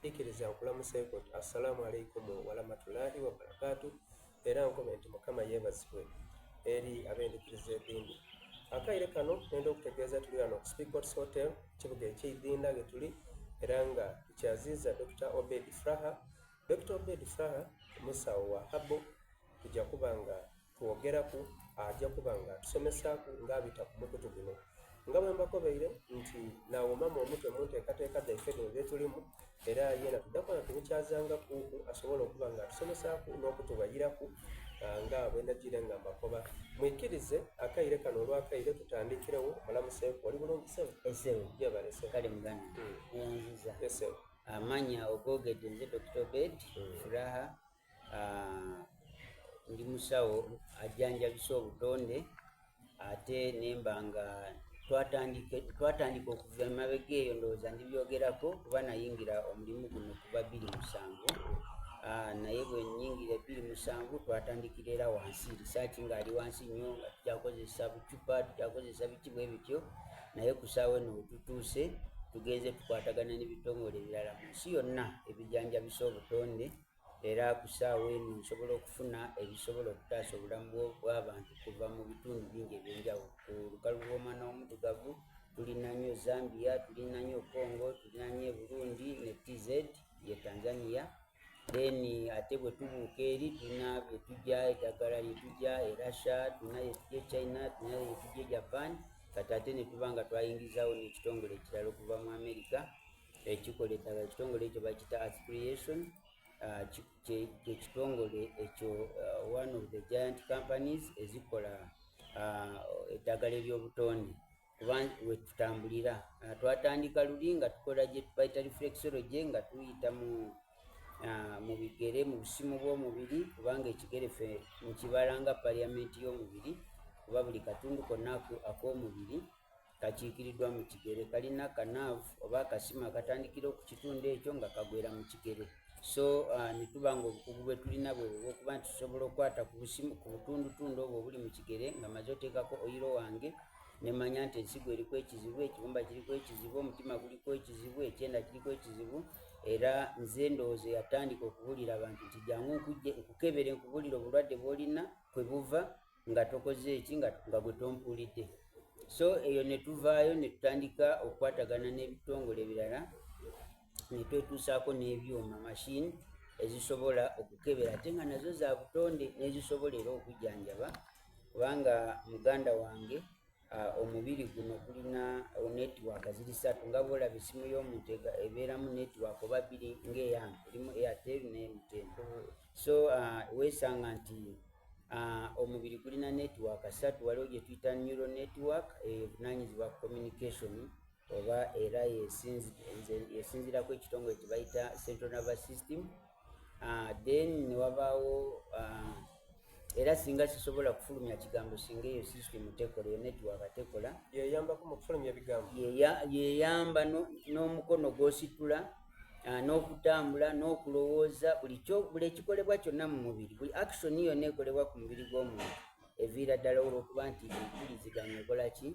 Ikiriza nkulamuseeku nti Assalaamu Alaikum Waramatulahi Wabarakatuh era nkobe nti Mukama yeebazibwe eri ab'endhikiriza edhindi. Akaire kano nenda okutegeeza tuli ghano ku Speakots Hotel kibuga eky'eidhindha ghe tuli era nga tukyaziiza Dokita Obed Furaha. Dokita Obed Furaha musawo wa Herbal tuja kuba nga twogeraku aja kuba nga atusomesaaku nga abita ku mukutu guno. Nga bwe mbakobeire nti naawumamu omutwe mu nteekateeka dhaife dhino dhe tulimu era yeena twidha kuba nga tumukyazangakuuku asobole okuba nga atusomesaaku n'okutughayiraku nga bwe najiire nga mbakoba. Mwikirize akaire kano olw'akaire tutandikiregho mulamuseeku. Oli bulungi ssebo? Esebo. Yebale ssebo. Kale muganda neyanziza. Esebo. Amanya ogoogedde nze Dokita Obed Furaha. Ah, ndi musawo ajjanjabisa obutonde ate nemba nga twatandika okuva emabega eyo ndowooza ndibyogerako kuba nayingira omulimu guno kuva bbiri musanvu ah, naye bwe nyingira ebbiri musanvu twatandikira era wansi risaaki ng'ali wansi nnyo nga tukyakozesa bucupa tukyakozesa biki bwe bityo naye ku saawa eno wetutuuse tugenze tukwatagana n'ebitongole ebirala mu nsi yonna ebijanjabisa obutonde era ku ssaawa eno nsobola okufuna ebisobola okutaasa obulamu bw'abantu kuva mu bitundu bingi eby'enjawulo. Ku lukalu lw'omwana w'omuddugavu tulina nnyo Zambia, tulina nnyo Congo, tulina nnyo e Burundi ne TZ ye Tanzania. Then ate bwe tubuuka eri tulina bye tujja eddagala lye tujja e Russia, tulina lye tujja e China, tulina lye tujja e Japan kati ate ne tuba nga twayingizaawo n'ekitongole ekirala okuva mu America ekikola eddagala ekitongole ekyo bakiyita Earth Creation ah, kyekitongole ekyo ah, one of the giant companies ezikola ah, eddagala ery'obutonde kuba wetutambulira twatandika luli nga tukola gye bayita reflexology nga tuyita mu mu bigere mu busimu bw'omubiri kubanga ekigere ffe nkibala nga parliament y'omubiri kuba buli katundu konna ak'omubiri kakiikiriddwa mu kigere kalina kanaavu oba akasimu akatandikira ku kitundu ekyo nga kagwera mu kigere so uh, netuba nga obukugu bwe tulina bwe bwokuba nti tusobola okukwata ku busimu ku butundutundu obwo obuli mu kigere nga maze oteekako oyiro wange nemanya nti ensigo eriko ekizibu ekibumba kiriko ekizibu omutima guliko ekizibu ekyenda kiriko ekizibu era nze ndowooza yatandika okubuulira abantu nti jangu nkujje nkukebere nkubuulire obulwadde bwolina kwe buva nga tokoze eki nga nga gwe tompuulidde so eyo ne tuvaayo ne tutandika okukwatagana n'ebitongole ebirala ne twetuusaako n'ebyuma mashini ezisobola okukebera ate nga nazo za butonde n'ezisobola era okujjanjaba kubanga muganda wange omubiri guno gulina netiwaaka ziri ssatu nga bwolaba essimu y'omuntu ebeeramu netiwaaka oba bbiri ng'eyange erimu airtel ne mtn so weesanga nti omubiri gulina netiwaaka ssatu waliwo gye tuyita neural network evunaanyizibwa ku communication oba era yesinziirako ekitongole kye bayita central nervous system uh, then newabaawo uh, era singa sisobola kufulumya kigambo singa eyo system tekola eyo network tekola yeyambako mu kufulumya ebigambo yeyamba n'omukono gwositula uh, n'okutambula n'okulowooza buli buli ekikolebwa kyonna mu mubiri buli action yonna ekolebwa ku mubiri gw'omuntu eviira ddala olwokuba nti empuliziganya ekola ki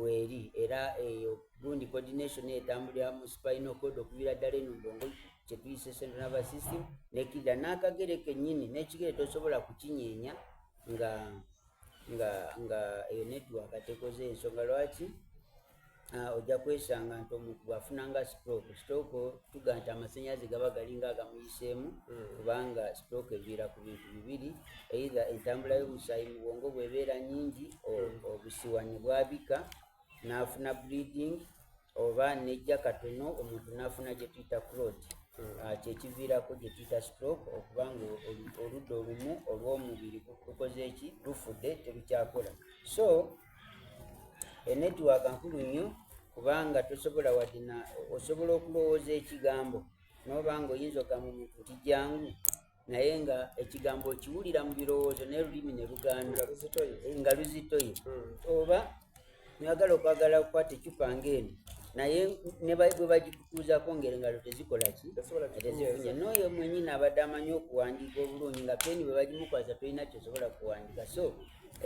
weeri era eyo gundi coordination etambulira mu spinal cord okuviira ddala eno bwongo kyetuyise central nervous system nekidda n'akagere kennyini n'ekigere tosobola kukinyeenya nga nga nga eyo network tekoze ensonga lwaki Ah, ojja kwesanga nti omuntu bw'afuna nga stroke stroke tuga nti amasannyalaze gaba galinga agamuyiseemu hmm. kubanga stroke eviira ku bintu bibiri either entambula y'omusaayi mu bwongo bw'ebeera nyingi hmm. obusiwa ne bwabika n'afuna bleeding oba nejja katono omuntu n'afuna gye tuyita clot hmm. ah, kyekiviirako gye tuyita stroke okuba nga oludda olumu olw'omubiri lukoze eki lufudde terukyakola so Enetiwaaka nkulu nnyo kubanga tosobola wadde na osobola okulowooza ekigambo n'oba nga oyinza okugamba omuntu nti jangu naye nga ekigambo okiwulira mu birowoozo naye olulimi ne lugaana nga luzitoye hmm. oba noyagala okwagala okukwata ecupa ng'eno naye bwe bagikutuuzako ngeri ngalo tezikola ki tezifunye n'oyo mwenyini abadde amanyi okuwandiika obulungi nga peni bwe bagimukwasa tolina kyosobola kuwandiika so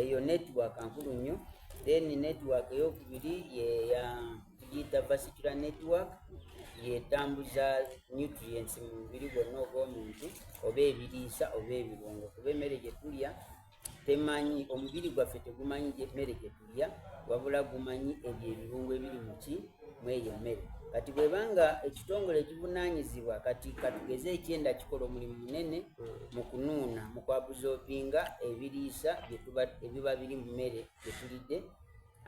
eyo network nkulu nnyo then network eyokubiri yeya tugiyita vascular network. Y'etambuza nutrients mu mubiri gwonna ogw'omuntu oba ebiriisa oba ebirungo kuba emmere gye tulya temanyi, omubiri gwaffe tegumanyi mmere gye tulya wabula gumanyi ebyo ebirungo ebiri mu ki mu eyo emmere. Kati bw'eba nga ekitongole ekivunaanyizibwa kati katugeze ekyenda kikola omulimu munene mu kunuuna mu kwabuzobinga ebiriisa ebiba biri mu mmere gye tulidde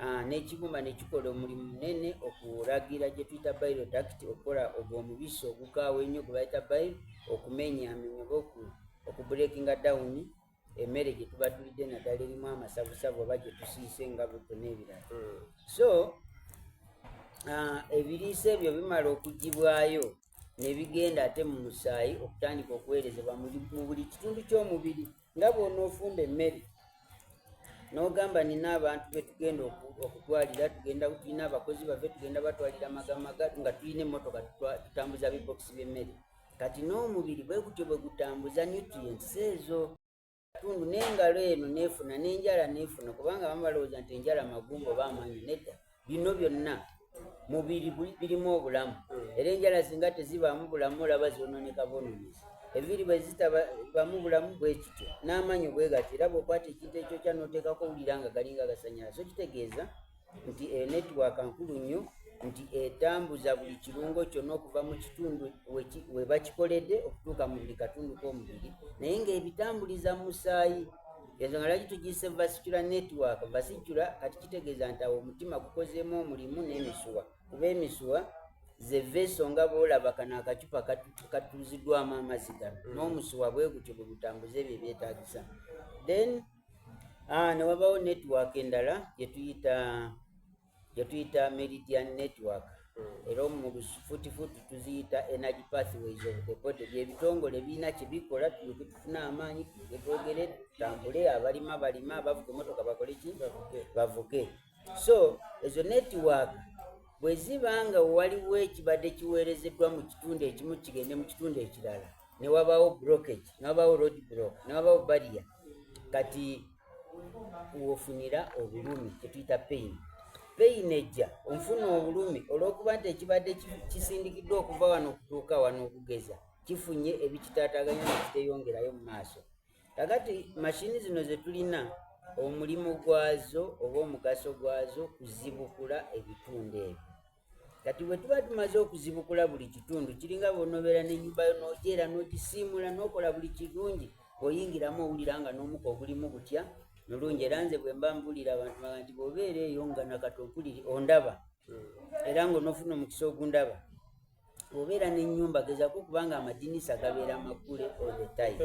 Ah, n'ekibumba ne kikola omulimu munene okulagira gye tuyita bile duct okukola ogwo omubisi ogukaawa ennyo gwe bayita bile okumenyaamenya oba okubreakinga down emmere gye tuba tulidde naddala erimu amasavusavu oba gye tusiise nga butto n'ebirala hmm. so ah, ebiriisa ebyo bimala okugibwayo ne bigenda ate mu musaayi okutandika okuweerezebwa mu buli kitundu ky'omubiri nga bw'onoofumba emmere n'ogamba nina abantu betugenda okutwalira tugenda tulina abakozi baffe tugenda batwalira magamaga nga tulina emmotoka tutambuza bibokisi by'emmere kati n'omubiri bwe gutyo bwe gutambuza nutrients ezo tundu n'engalo eno neefuna n'enjala neefuna kubanga abamu balowooza nti enjala magumba oba amanyo nedda bino byonna mubiri birimu obulamu hmm. era enjala singa tezibaamu bulamu olaba zononeka bwononesi enviiri bwe zitabamu bulamu bwe kityo n'amanyo bwe gatyo era bw'okwata ekintu ekyokya n'oteekako owulira nga galinga gasanyala so kitegeeza nti eyo netiwaaka nkulu nnyo nti etambuza buli kirungo kyonna okuva mu kitundu we bakikoledde okutuuka mu buli katundu k'omubiri naye ng'ebitambuliza mu musaayi ensonga lwaki tugiyise vascular network vascular kati kitegeeza nti awo omutima gukozeemu omulimu n'emisuwa kuba emisuwa ze veso nga boolaba kano akacupa katuuziddwamu amazzi gano mm. n'omusuwa bwe gutyo bwe gutambuza ebyo ebyetaagisa then ah, ne wabawo network endala gye tuyita gye tuyita meridian network hmm. era mu lufutifuti tuziyita energy pathways of the body byebitongole birina kyebikola tulyoke tufune amaanyi tulyoke twogere tutambule abalima balima abavuga emotoka bakole ki bavuge so ezo network bwe ziba nga waliwo ekibadde kiweerezeddwa mu kitundu ekimu kigende mu kitundu ekirala ne wabaawo blockage ne wabaawo road block ne wabaawo barrier kati wofunira obulumi kyetuyita pain pain ejja onfuna obulumi olwokuba nti ekibadde kisindikiddwa okuva wano okutuuka wano okugeza kifunye ebikitaataganya nekiteyongerayo mu maaso kakati mashini zino zetulina omulimu gwazo oba omugaso gwazo kuzibukula ebitundu ebyo kati bwe tuba tumaze okuzibukula buli kitundu kiringa bwonobeera nenyumba yo nojeera nogisiimula nokola buli kirungi oyingiramu owulira nga n'omuka ogulimu gutya mulungi era nze bwe mba mbulira abantu baga nti bw'obeera eyo nga nakati ompuliri ondaba era nga onofuna omukisa ogundaba obeera n'ennyumba gezako kubanga amadinisa gabeera maggule all the time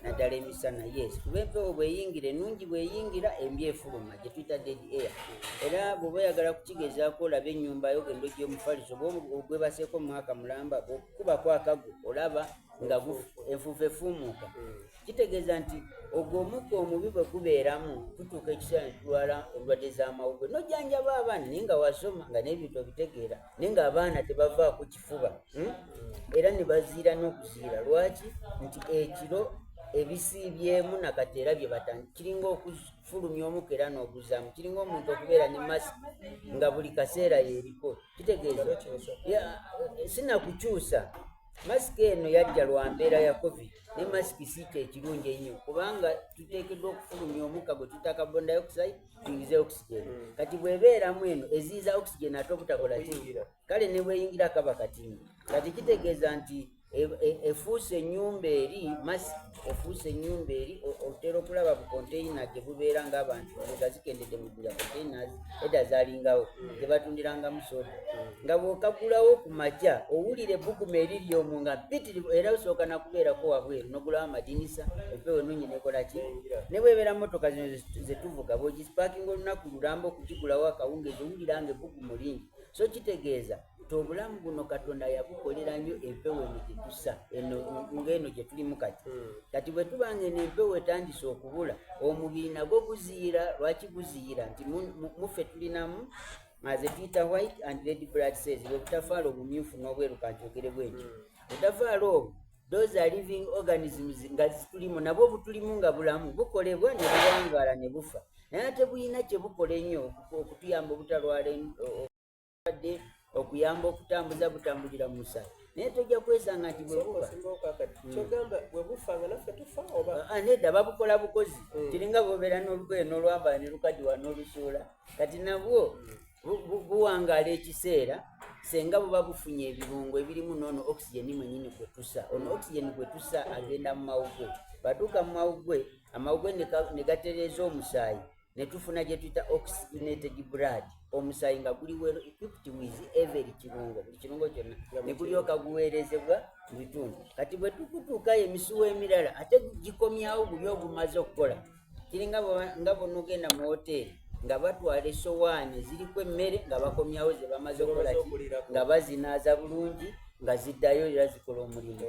naddala emisana yes kuba empewo bweyingira ennungi bweyingira embi efuluma gye tuyita dead air era bw'oba oyagala kukigezaako olabe ennyumba yo genda ojja omufaliso oba ogwebaseeko omwaka mulamba bwokukubako akago olaba nga enfuufu efuumuuka hmm. kitegeeza nti ogwo omukka omubi bwe gubeeramu tutuuka ekiseera ne tulwala endwadde z'amawugwe nojjanjaba abaana naye nga wasoma nga n'ebintu obitegeera naye nga abaana tebavaako kifuba hmm? era ne baziira n'okuziira lwaki nti ekiro ebisiibyemu nakati era bye batandi kiringa okufulumya omukka era n'oguzaamu kiringa omuntu okubeera ne masiki nga buli kaseera yeeriko kitegeeza sinakukyusa Masiki eno yajja lwa mbeera ya covid ne masiki si kyekirungi ennyo kubanga tuteekeddwa okufulumya omukka gwe tuyita carbon dioxide tuyingize oxygen hmm. kati bw'ebeeramu eno eziyiza oxygen ate obutakola ki kale ne bweyingira kaba katini kati kitegeeza nti e, e, efuuse ennyumba eri masiki efuuse ennyumba eri otera okulaba bu konteyina gye bubeera ng'abantu nga zikendedde mu ggula containers edda zalingawo hmm. gye batundirangamu soda hmm. nga bw'okagulawo ku makya owulira ebbugumu eriri omwo nga mpitirivu era osooka nakubeerako wabweru nogulawo amadinisa empewo ennungi nekola ki ne bwebeera motoka zino zetuvuga bw'ogisipaakinga olunaku lulamba okugigulawo akawungeezi owulira nga ebbugumu lingi so kitegeeza nti obulamu buno katonda yabukolera nnyo empewo eno gyetusa eno ngaeno gyetulimu kati hmm. kati bwe tuba nga eno empewo etandise okubula omubiri nagwo guziyira lwaki guziyira nti muffe tulinamu ze tuyita white and red blood cells bwe butafaala obumyufu n'obweru kankyogere bwentyo hmm. butafaala obwo those are living organisms nga zitulimu nabwo butulimu nga bulamu bukolebwa ne buwangaala ne bufa naye ate bulina kye bukola ennyo okutuyamba obutalwala obulwadde okuyamba okutambuza butambulira mu musaayi naye tojja kwesanga nti bwebuba hmm. kyogamba bwebufa nga naffe tufa oba ah, ah, nedda babukola bukozi hmm. kiringa bwobeera n'olugoye n'olwambala ne lukadiwa n'olusuula kati nabwo hmm. Buwangaala ekiseera senga buba bufunye ebirungo ebirimu noono oxygen mwenyini gwe tusa. Ono oxygen gwe tusa agenda mu mawugwe, bwatuuka mu mawugwe, amawugwe ne gatereeza omusaayi ne tufuna gye tuyita oxygenated blood, omusaayi nga guli well equipped with every kirungo, buli kirungo kyonna ne gulyoka guweerezebwa mu bitundu. Kati bwe tukutuukayo emisuwa emirala ate gikomyawo guli ogumaze okukola. Kiringa nga bw'onoogenda mu woteeri nga batwala essowaani eziriko emmere nga bakomyawo ze bamaze okukola ki nga bazinaaza bulungi nga ziddayo era zikola omulimu.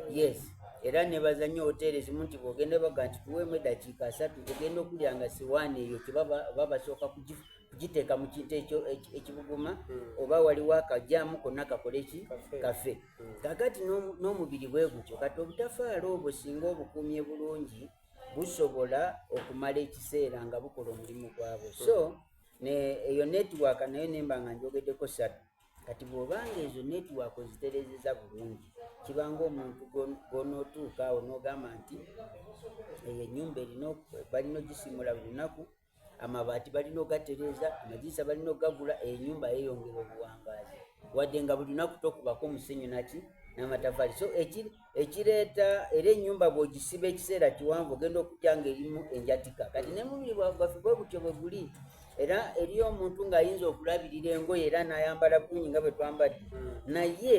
Yes, era nebaza nnyo woteeri ezimu nti bw'ogenda baga nti tuweemu eddakiika asatu ogenda okulya nga siwaani eyo kyebaba basooka kugiteeka mu kintu ekyo ekibuguma hmm. oba waliwo akajaamu konna kakole ki kafe. Hmm. Kakati n'omubiri bwe gutyo kati obutafaala obwo singa obukuumye bulungi busobola okumala ekiseera nga bukola omulimu gwabwo hmm. so eyo netiwaaka nayo nemba nga njogeddeko satu kati bw'obanga ezo netiwaaka oziterezeza bulungi kibanga omuntu gw'onootuuka awo n'ogamba nti eyo ennyumba erina balina ogisimula buli lunaku amabaati balina ogatereeza amadirisa balina ogagula enyumba yeyongera obuwangaazi wadde nga buli lunaku tokubako omusenyu naki n'amatafaali so ekireeta era ennyumba bw'ogisiba ekiseera kiwanvu ogenda okujja nga erimu enjatika kati ne mubiri gwaffe bwe gutyo bwe guli era eriyo omuntu ng'ayinza okulabirira engoye era n'ayambala bulungi nga bwe twambadde hmm. naye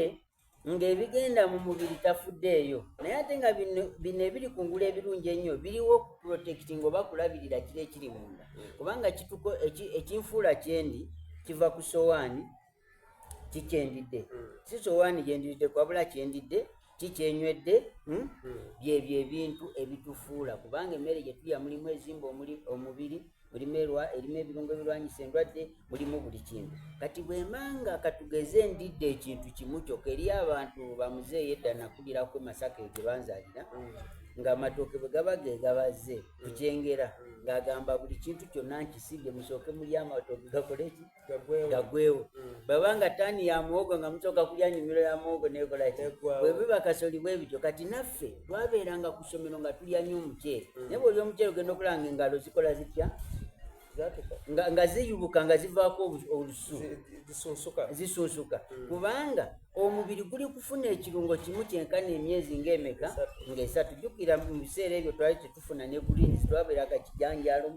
ng'ebigenda mu mubiri tafuddeeyo naye ate nga bino ebiri ku ngulu ebirungi ennyo biriwo okuprotecting oba kulabirira kiri ekiri munda kubanga ekinfuula kyendi kiva ku sowaani kikyendidde hmm. si sowaani gyendidde kwabula kyendidde kikyenywedde hmm? Hmm. byebyo ebintu ebitufuula kubanga emmere gye tulya mulimu ezimba omubiri mulimu erwa erimu ebirungo ebirwanyisa endwadde mulimu buli kintu kati bwemanga katugeze ndidde ekintu kimu kyokka eri abantu bamuzeeyo edda nakulirako masaka eyo gye banzalira mm. nga amatooke bwe gaba gegabazze mm. kukyengera mm. ng'agamba buli kintu kyonna nkisibye musooke mulye amatooke gakole ki gagwewo mm. baba nga taani ya muwogo nga musooka kulya nyumiro ya muwogo nekola ki bwebiba kasoli bwe bityo kati naffe twabeeranga ku ssomero nga tulya nnyo omuceere mm. naye bwolya omuceere ogenda okulaba nga engalo zikola zitya nga ziyubuka nga zivaako olusu zisunsuka mm. kubanga omubiri guli kufuna ekirungo kimu kyenkana emyezi ng'emeka ng'esatu jjukira mu biseera ebyo twali tetufuna ne greens twabeeraga kijanjalo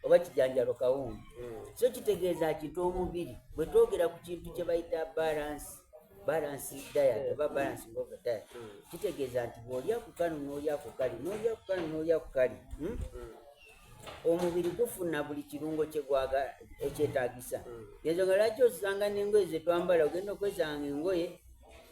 oba kijanjalo kawunga hmm. so kitegeeza kintu omubiri bwe twogera ku kintu kye bayita balance balance diet oba balancing of the diet hmm. kitegeeza nti bw'olya ku kano n'olya ku kali n'olya ku kano n'olya ku kali hmm? omubiri gufuna buli kirungo kyegwaga ekyetagisa hmm. ensonga lwaki osanga nengoye zetwambala ogenda okwesanga engoye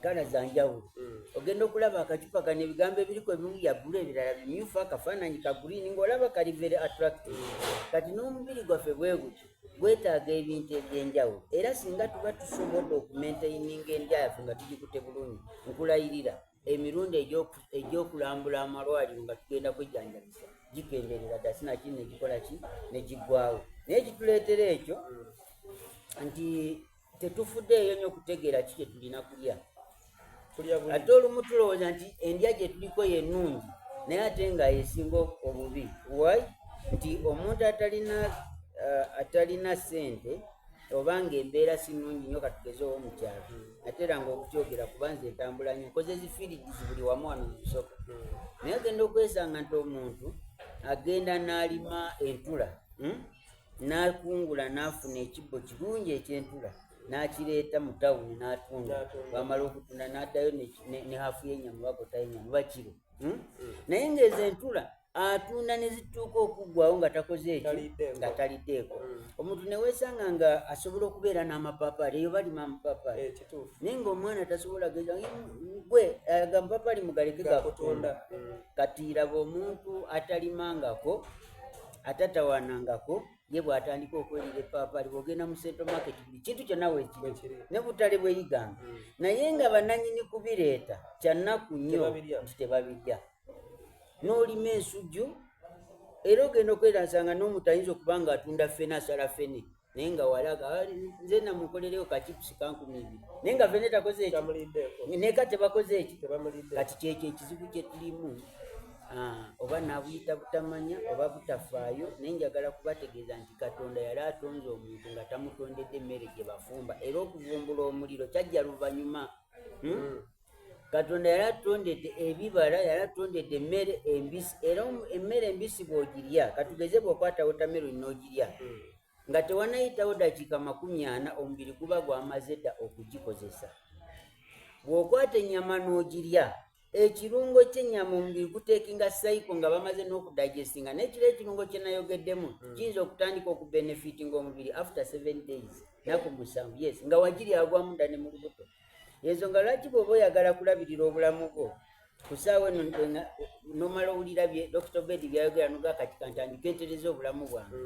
kala zanjawulo hmm. ogenda okulaba akacupa kano ebigambo ebiriko ebimu bya bulu ebirala bimyufu akafaananyi ka green ngaolaba kali very attractive hmm. kati n'omubiri gwaffe bwe gutyo gwetaaga ebintu ebyenjawulo era singa tuba tusobodde okumaintaininga endya yaffe nga tugikute bulungi nkulayirira emirundi egy'okulambula amalwaliro nga tugenda kwejjanjabisa gikenderera dda sinakini negikola ki negiggwawo naye kituleetera ekyo nti tetufuddeeyo nnyo kutegeera ki kyetulina kulya ate olumu tulowooza nti endya gye tuliko yennungi naye ate nga yesinga obubi why nti omuntu atalina eh, atalina ssente oba nga embeera si nnungi nnyo katugeze owomukyalo hmm. ate era nga okukyogera kuba nze ntambula nnyo nkoze zifiiridizi buli wamu wano mu busoga hmm. naye ogenda okwesanga nti omuntu agenda n'alima entula hmm? n'akungula n'afuna ekibbo kirungi eky'entula n'akireeta mu tawuni n'atunda bwamala okutunda n'addayo ne hafu y'ennyama oba kota y'ennyama oba kiro naye ng'ezo entula atunda ne zituuka okuggwawo nga takoze ekyo nga taliddeeko mm. omuntu ne weesanga nga asobola okubeera n'amapaapaali eyo balima amapaapaali eh, naye ng'omwana tasobola geza gwe eh, amapapaali mugaleke gakutunda mm. kati laba omuntu atalimangako atatawanangako ye bw'atandika okwerira epaapaali bw'ogenda mu central market buli kintu kyonna weekiri ne butale bweyiganga mm. naye nga bananyini kubireeta kyannaku nnyo nti tebabirya n'olima ensujju era ogenda okweransanga n'omuntu ayinza okuba nga atunda ffene asala ffene Naye nga walaga ah, nze namukolereyo ka chips ka 2000 naye nga fene takoze eki neka tebakoze eki kati kyekyo ekizibu kye tulimu. Ah, oba nabuyita butamanya oba butafaayo, naye njagala kubategeeza nti Katonda yali atonze omuntu nga tamutondedde emmere gye bafumba, era okuvumbula omuliro kyajja luvannyuma. Hmm? Katonda yali atutondedde ebibala, yali atutondedde emmere embisi, era emmere embisi bw'ogirya, katugeze bw'okwata watermelon n'ogirya, nga tewanayitawo dakiika 40 omubiri guba gwamaze dda okugikozesa. Bw'okwata ennyama n'ogirya, ekirungo ky'ennyama omubiri guteekinga cycle nga bamaze n'okudigestinga, naye kiro ekirungo kye nayogeddemu kiyinza okutandika okubenefitinga omubiri after 7 days, naku 7, yes, nga wagirya agwamu dda ne mu lubuto. Ensonga lwaki bw'oba oyagala kulabirira obulamu bwo ku ssaawa eno nomala owulira bye Dr. Obedi byayogera noga kati kantandike ntereze obulamu bwange.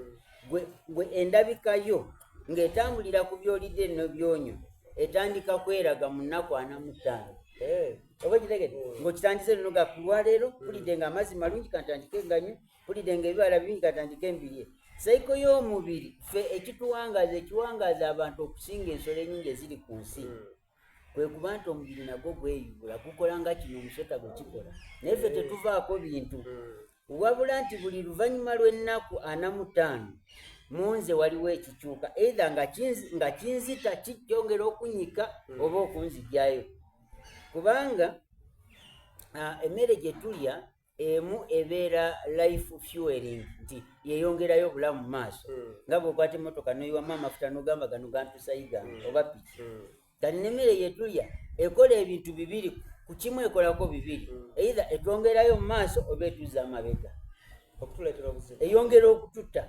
Gwe endabika yo ng'etambulira ku by'olidde n'obyonywa etandika kweraga mu nnaku 45. Oba okitegedde? Ng'okitandise noga ku lwaleero mpulidde nga amazzi malungi kantandike nganywe, mpulidde nga ebibala bingi katandike mbirye. Saiko y'omubiri ffe ekituwangaaza ekiwangaaza abantu okusinga ensolo ennyingi eziri ku nsi kwe kuba nti omubiri nagwo gweyubula, gukola nga kino omusota gwe kikola, naye ffe tetuvaako bintu. Wabula nti buli luvannyuma lw'ennaku 45 mu nze waliwo ekikyuka, either nga kinzita kikyongera okunyika oba okunzigyayo, kubanga emmere gye tulya emu ebeera life fueling, nti yeyongerayo obulamu mu maaso, nga bw'okwata emmotoka n'oyiwamu amafuta n'ogamba gano gantusa Iganga oba piki. Kati n'emmere yetulya ekola ebintu bibiri, ku kimu ekolako bibiri, either etwongerayo mu maaso oba etuzza amabega, okutuleetera obuzibu, eyongera okututta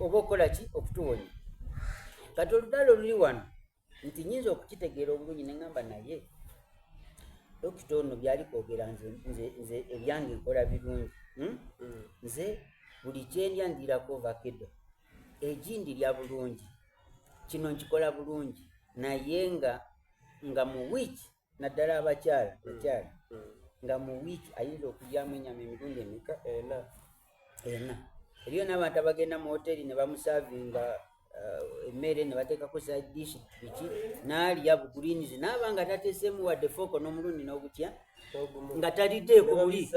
oba okukola ki, okutuwonya. Kati olutalo luli wano nti nyinza okukitegeera obulungi ne ŋŋamba naye dokita ono byali kwogera, nze ebyange nkola birungi, Nze buli kyendya ndirako avocado, egi ndirya bulungi, kino nkikola bulungi, naye nga mu wiiki, naddala abakyala, bakyala, nga mu wiiki ayinza okulyamu ennyama emirundi emeka? Ena. Ena. Eriyo n'abantu abagenda mu hoteri ne bamusavinga emmere ne bateekako side dish biki, n'alya bugreens n'aba nga tateeseemu wadde fooko n'omulundi n'obutya, nga taliddeeko buli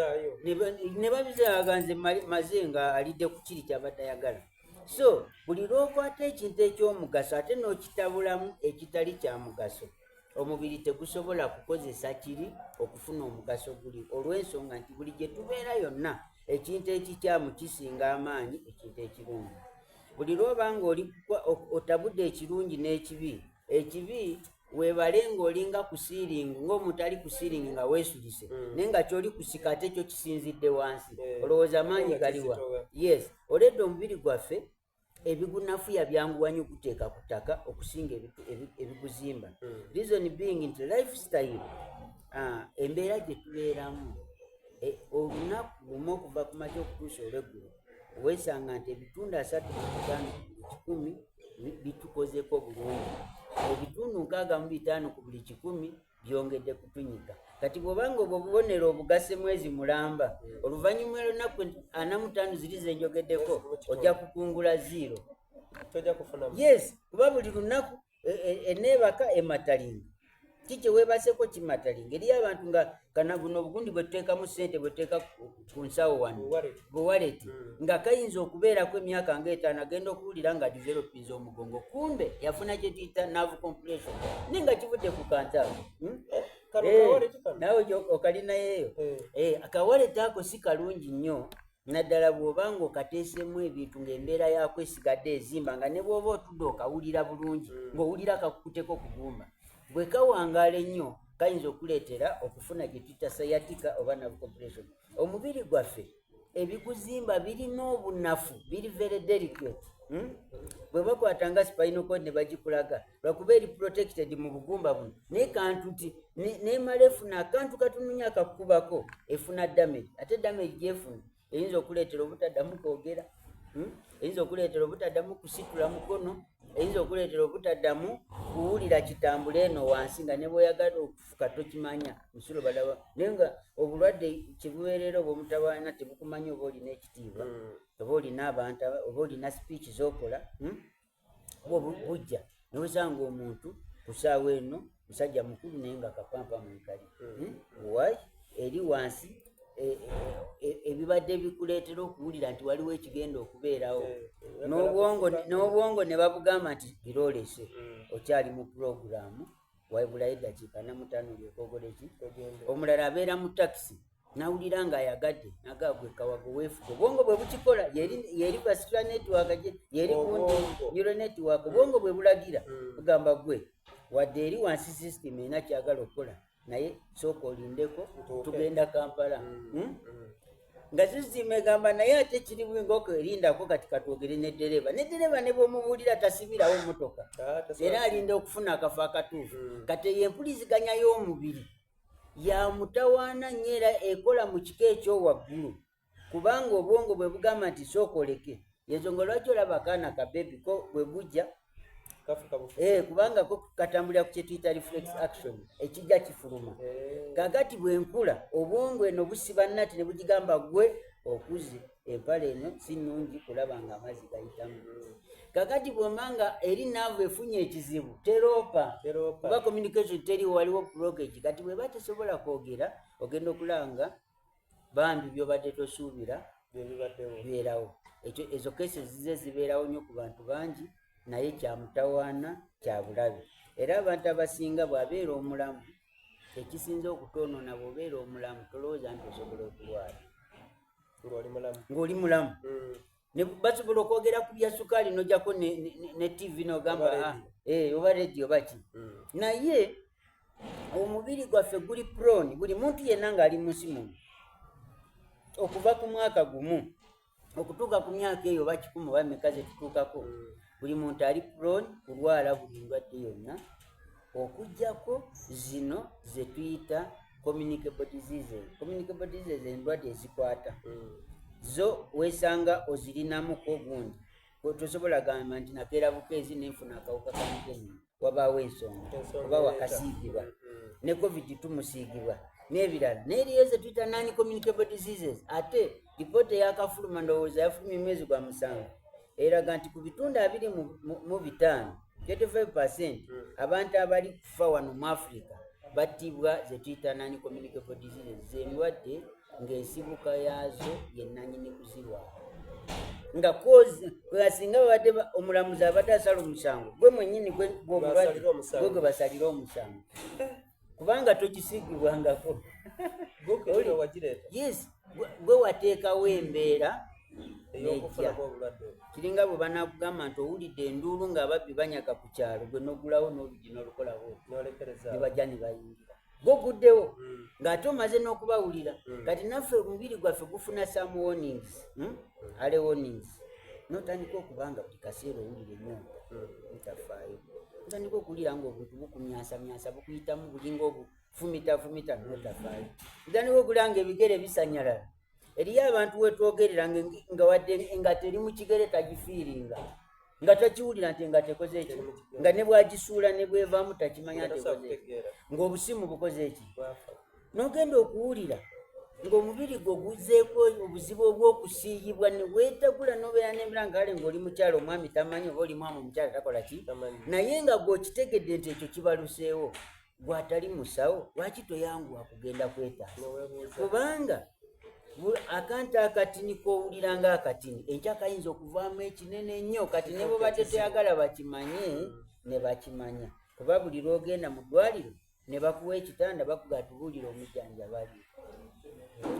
ne babizaaga nze maze nga alidde ku kiri kyabadde ayagala. So buli lw'okwata ekintu eky'omugaso ate n'okitabulamu ekitali kya mugaso, omubiri tegusobola kukozesa kiri okufuna omugaso guli, olw'ensonga nti buli gye tubeera yonna ekintu ekikyamu kisinga amaanyi ekintu ekirungi. Buli lw'oba nga oli otabudde ekirungi n'ekibi, ekibi weebale ng'olinga ku siiringi, ng'omuntu ali ku siiringi nga weesulise, naye nga ky'oli kusika ate kyo kisinzidde wansi, olowooza amaanyi galiwa? Yes, oledde omubiri gwaffe ebigunafuya byanguwa nnyo okuteeka ku ttaka okusinga ebiguzimba. Reason being nti lifestyle, embeera gye tubeeramu, olunaku lumu okuva ku makya okutuusa olweggulo, weesanga nti ebitundu 35 ku buli kikumi bitukozeko bulungi, ebitundu 65 ku buli kikumi byongedde kutunyika. Kati bw'obanga obwo obubonero obugase mwezi mulamba, oluvannyuma lw'ennaku 45 ziri zenjogeddeko, ojja kukungula zero. Yes, kuba buli lunaku eneebaka ematalinga, ki kye weebaseko kimatalinga. Eriyo abantu nga kana buno obugundi bwe tuteekamu ssente, bwe tuteeka ku nsawo wano, buwaleti, nga kayinza okubeerako emyaka ng'etaano, agenda okuwulira nga developinze omugongo, kumbe yafuna kye tuyita nerve compression, naye nga kivudde ku kantaabo. Naawe okalinayeeyo akawaleti ako, si kalungi nnyo, naddala bw'oba ng'okateeseemu ebintu ng'embeera yaako esigadde ezimba, nga ne bw'oba otudde okawulira bulungi, ng'owulira kakukuteko kugumba. Bwe kawangaala ennyo kayinza okuleetera okufuna gye tuyita sciatica oba nerve compression. Omubiri gwaffe ebiguzimba birina obunafu, biri very delicate, Bwe bakwata nga spinal cord ne bagikulaga, lwakuba eri protected mu bugumba buno, naye kantu nti nemala efuna akantu katono akakubako, efuna damage, ate damage gyefuna eyinza okuleetera obutaddamu kwogera, Eyinza okuleetera obutaddamu kusitula mukono, eyinza okuleetera obutaddamu kuwulira kitambula eno wansi, nga ne bw'oyagala okufuka tokimanya musulo balaba. Naye nga obulwadde kibubeerera obw'omutawaana, tebukumanya oba olina ekitiibwa, oba olina abantu, oba olina speech z'okola, Bwo bujja newesanga omuntu ku saawa eno musajja mukulu naye nga kapampa mwekali hmm? hmm? Why eri wansi e, e, e, ebibadde bikuleetera okuwulira nti waliwo ekigenda okubeerawo eh, n'obwongo ne babugamba nti giroolese hmm. okyali mu pulogulaamu wabulayo eddakiika namutaano olyoka ki omulala abeera mu takisi nawulira nga ayagadde nagaa gwe kawago weefuga obwongo bwe bukikola yeri vascular network yeri gundi neural network obwongo bwe bulagira hmm. bugamba gwe wadde eri wansi system erina kyagala okukola naye sooka olindeko tugenda kampala hmm. Hmm? nga system egamba naye ate kiri bwingoko erindako kati katwogere ne dereva ne dereva ne bwomubuulira tasibirawo motoka ah, era alinda okufuna akafo akatuufu kati eyo empuliziganya y'omubiri ya mutawaana nnyo era ekola mu kika ekyowaggulu kubanga obwongo bwe bugamba nti sooka oleke yensonga lwaki olaba akaana ka bebi ko bwe gujja eh, kubanga ko katambulira ku kyetuyita reflex action ekijja kifuluma eh. kakati bwe nkula obwongo eno busiba nati ne bugigamba gwe okuze empale eno si nnungi kulaba nga amazzi gayitamu kakati bwomba nga eri naavu efunye ekizibu teroopa kuba communication teriwo waliwo blockage kati bweba tesobola kwogera ogenda okulaba nga bambi byobadde tosuubira bibeerawo ekyo ezo kesi zize zibeerawo nnyo ku bantu bangi naye kyamutawaana kyabulabe era abantu abasinga bw'abeera omulamu ekisinza okutwonoona bw'obeera omulamu tolowooza nti osobola okulwala ng'oli mulamu hmm. ne basobola okwogera ku bya sukaali nojako ne, ne, ne tv nogamba ah, eh, oba rediyo baki hmm. naye omubiri gwaffe guli prone buli muntu yenna ng'ali mu nsi muno okuva ku mwaka gumu okutuuka ku myaka eyo oba kikumi oba meka zetutuukako hmm. buli muntu ali prone kulwala buli ndwadde yonna okujjako zino zetuyita communicable diseases communicable diseases endwadde ezikwata hmm. zo wesanga ozirinamuko gundi tosobola gamba nti nakeera bukeezi nenfuna akawuka kamukenenya wabaawo ensonga oba wakasiigibwa hmm. ne covid tumusiigibwa n'ebirala naye eriyo ze tuyita non communicable diseases ate lipoota eyakafuluma ndowooza yafulumya omwezi gwa musanvu eraga nti ku bitundu 25 25 percent hmm. abantu abali kufa wano mu africa battibwa zetuyita non communicable diseases zendwadde ng'ensibuka yaazo yenanyini kuzirwala nga singa babadde omulamuzi abadde asala omusango gwe mwenyini gwomulwadde gwe gwe basalira omusango kubanga tokisigibwangako yes gwe wateekawo embeera nejja kiringa bwe banakugamba nti owulidde enduulu ng'ababbi banyaga ku kyalo gwe nogulawo n'olugi n'olukolawo ne bajja ne bayingira gwoguddewo hmm. ng'ate omaze n'okubawulira hmm. kati naffe omubiri gwaffe gufuna some warnings hmm? early warnings notandika okubanga buli kaseera owulira enyonta ntafaayo otandika okuwulira nga obuntu bukumyansamyansa bukuyitamu bulinga obufumitafumita notafaayo otandika okuwulira nga ebigere bisanyalala eriyo abantu wetwogerera nga wadde nga teri mu kigere tagifiiringa nga takiwulira nti nga tekoze eki nga ne bwagisuula ne bwevaamu takimanya nti ekoze eki ng'obusimu bukoze eki n'ogenda okuwulira ng'omubiri gwo guzeeko obuzibu obw'okusiiyibwa ne weetagula n'obeera n'embeera nga kale ng'oli mukyala omwami tamanyi oba oli mwami omukyala takola ki naye nga gw'okitegedde nti ekyo kibaluseewo gw'atali musawo lwaki toyanguwa kugenda kwetaasa kubanga akantu akatini k'owulira nga akatini enkya kayinza okuvaamu ekinene ennyo kati ne bwebadde toyagala bakimanye ne bakimanya kuba buli lw'ogenda mu ddwaliro ne bakuwa ekitanda bakuga tubuulire omujjanjabi ali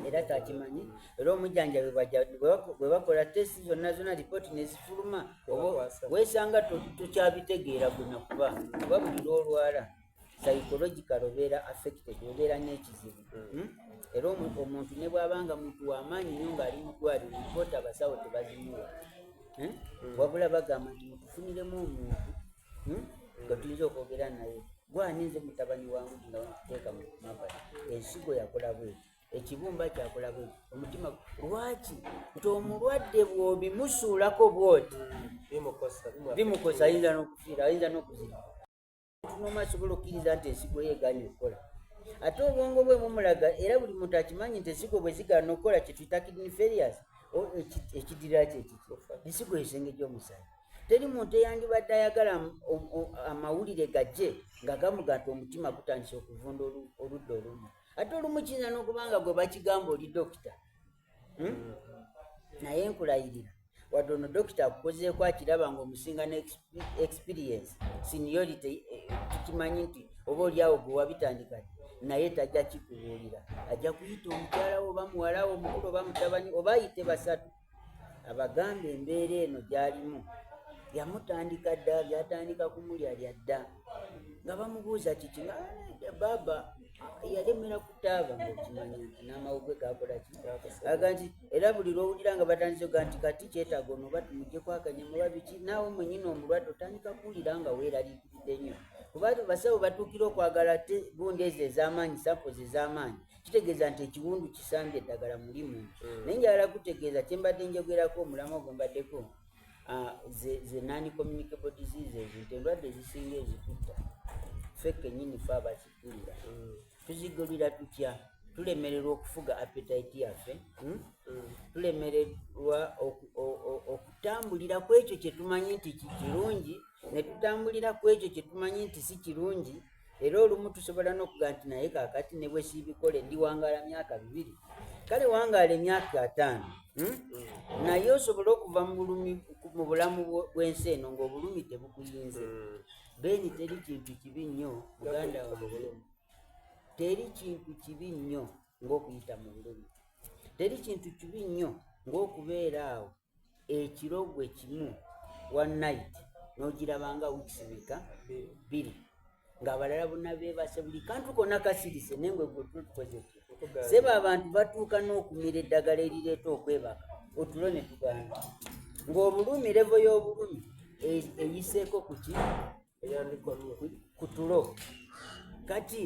era takimanyi era omujjanjabi bwe bakola test zonna zonna lipooti nezifuluma weesanga tokyabitegeera gwena kuba kuba buli lwolwala psychological obeera affected obeera n'ekizibu hmm? hmm? era omuntu ne bw'abanga muntu w'amaanyi nnyo ng'ali mu ddwaliro lipooti abasawo tebazimuwa hmm? wabula bagamba nti mutufuniremu omuntu nga tuyinza okwogera naye gwani nze mutabani wangu nga teeka mu mabbali ensigo yakola bweti ekibumba kyakola bweti omutima lwaki nti omulwadde bw'obimusuulako bwoti bimukosa ayinza n'okufiira ayinza n'okuzira nomu asobola okukkiriza nti ensigo ye egaanye okukola ate obwongo bwe mumulaga era buli muntu akimanyi nti ensigo bwe zigaana okukola kyetuyita kidney failures ekidirira kyekiki ensigo esenge gy'omusaayi. Teri muntu eyandibadde ayagala amawulire gajje nga gamuga nti omutima gutandise okuvunda oludda olumu. Ate olumu kiyinza n'okuba nga gwe bakigamba oli dokita. Hmm? Naye nkulayirira wadde ono dokita akukozeeko akiraba ng'omusinga ne experience seniority eh, tukimanyi nti oba oli awo gwe wabitandika naye tajja kikubuulira ajja kuyita omukyala wo oba muwala wo omukulu oba mutabani oba ayite basatu abagamba embeera eno gy'alimu yamutandika dda byatandika kumulya lya dda nga bamubuuza kiki nga ah, baaba yalemera ku taaba ngaokimanya nti n'amawugwe gakola ki aga nti era buli lwowulira nga batandise oga nti kati kyetaaga ono oba tumugyeko akanyama oba biki naawe mwenyini omulwadde otandika kuwulira nga weeraliikiridde nnyo kuba basawo batuukira okwagala te gundi ezo ez'amaanyi samples ez'amaanyi kitegeeza nti ekiwundu kisambye eddagala mulimu mm. naye njagala kutegeeza kyembadde njogerako omulamwa gwe mbaddeko ah, ze non communicable diseases nti endwadde ezisinga ezitutta ffe kenyini fe abazigulira mm. tuzigulira tutya tulemererwa okufuga appetite yaffe hmm? mm. tulemererwa okutambulira ku ekyo kyetumanyi nti kirungi ne tutambulira ku ekyo kyetumanyi nti si kirungi era olumu tusobola n'okuga nti naye kakati ne bwe siibikole ndiwangaala myaka bibiri kale wangaala emyaka ataano hmm? mm. naye osobole okuva mu bulamu bw'ensi eno ng'obulumi tebukuyinze mm. beeni teri kintu kibi nnyo muganda wange teri kintu kibi nnyo ng'okuyita mu bulumi teri kintu kibi nnyo ng'okubeera awo ekiro gwe kimu one night n'ogirabanga weeks meka bbiri ng'abalala bonna beebase buli kantu konna kasirise naye ngwe gwe tukoze seba abantu batuuka n'okumira eddagala erireeta okwebaka otulo ne tugaana ng'obulumi level y'obulumi e, eyiseeko ku ki ku tulo kati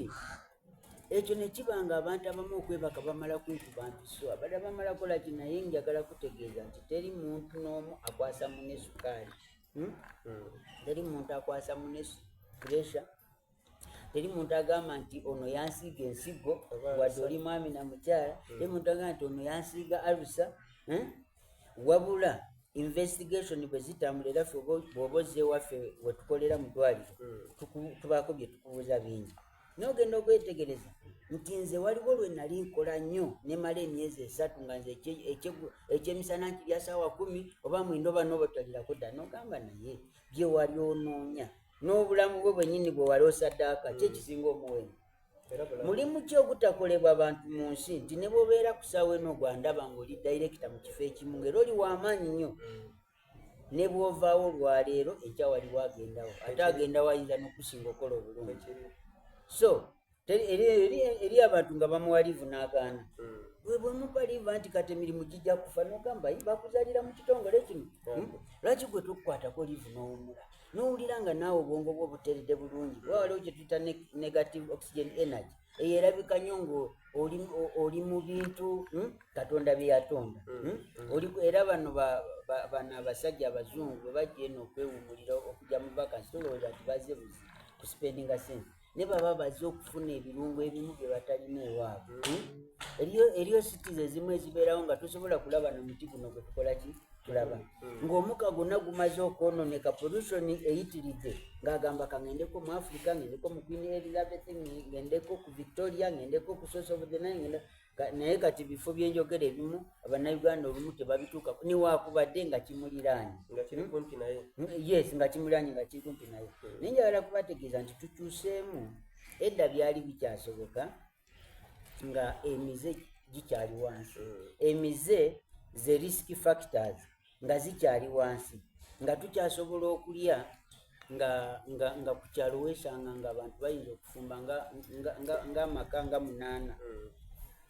ekyo ne kiba nga abantu abamu okwebaka bamala kwekuba mpiso abalala bamala kola ki naye njagala kutegeeza nti teri muntu n'omu akwasa mune sukaali hmm? Hmm. teri muntu akwasa mune pressure teri muntu agamba nti ono yansiiga ensigo wadde oli mwami na mukyala hmm. teri muntu agamba nti ono yansiiga alusa wabula investigation bwe zitambula era ffe bw'oba ozze ewaffe wetukolera mu ddwaliro tubaako bye tukubuuza bingi naye ogenda okwetegereza nti nze waliwo lwe nali nkola nnyo nemala emyezi esatu nga nze ekyemisana nkirya saawa kumi oba mwenda oba nobatalirako dda nogamba naye bye wali onoonya n'obulamu bwe bwennyini bwe wali osaddaaka ki ekisinga omuwendo mulimu ki ogutakolebwa bantu mu nsi nti ne bwobeera ku saawa eno gwandaba ng'oli dayirekita mu kifo ekimu ng'era oli w'amaanyi nnyo ne bw'ovaawo olwaleero enkya waliwo agendawo ate agendawo ayinza n'okusinga okukola obulungi so eri abantu nga bamuwa liivu n'agaana hmm. bwe bwemupa liivu anti kati emirimu gijja kufa n'ogamba bakuzalira mu kitongole kino hmm? lwaki gwe tokukwatako liivu n'owumula n'owulira nga naawe obwongo bwo buteredde bulungi kuba waliwo kye tuyita negative oxygen energy eyo erabika nnyo ng'oli mu bintu hmm, katonda bye yatonda hmm? hmm. era bano bano abasajja abazungu bwe bajja eno okwewumulira okujja mu vakansi tolowooza nti bazze buzi kusipendinga sente ne baba baze okufuna ebirungo ebimu bye batalina ewaabwe eriyo cities ezimu ezibeerawo nga tosobola kulaba na muti guno gwe tukola ki tulaba ng'omuka gwonna gumaze okwononeka pollution eyitiridde ng'agamba kangendeko mu africa ngendeko mu queen elizabeth ngendeko ku victoria ngendeko ku source of the nile ngende naye kati bifo byenjogera ebimu abannayuganda olumu tebabituukako niwakubadde nga kimuliraanye nga kiri kumpi naye yes nga kimuliraanye nga kiri kumpi naye hmm. naye njagala kubategeeza nti tukyuseemu edda byali bikyasoboka nga emize gikyali wansi hmm. emize ze risk factors nga zikyali wansi nga tukyasobola okulya nga nga nga ku kyalo weesanga nga abantu bayinza okufumba nga ng'amaka nga munaana hmm.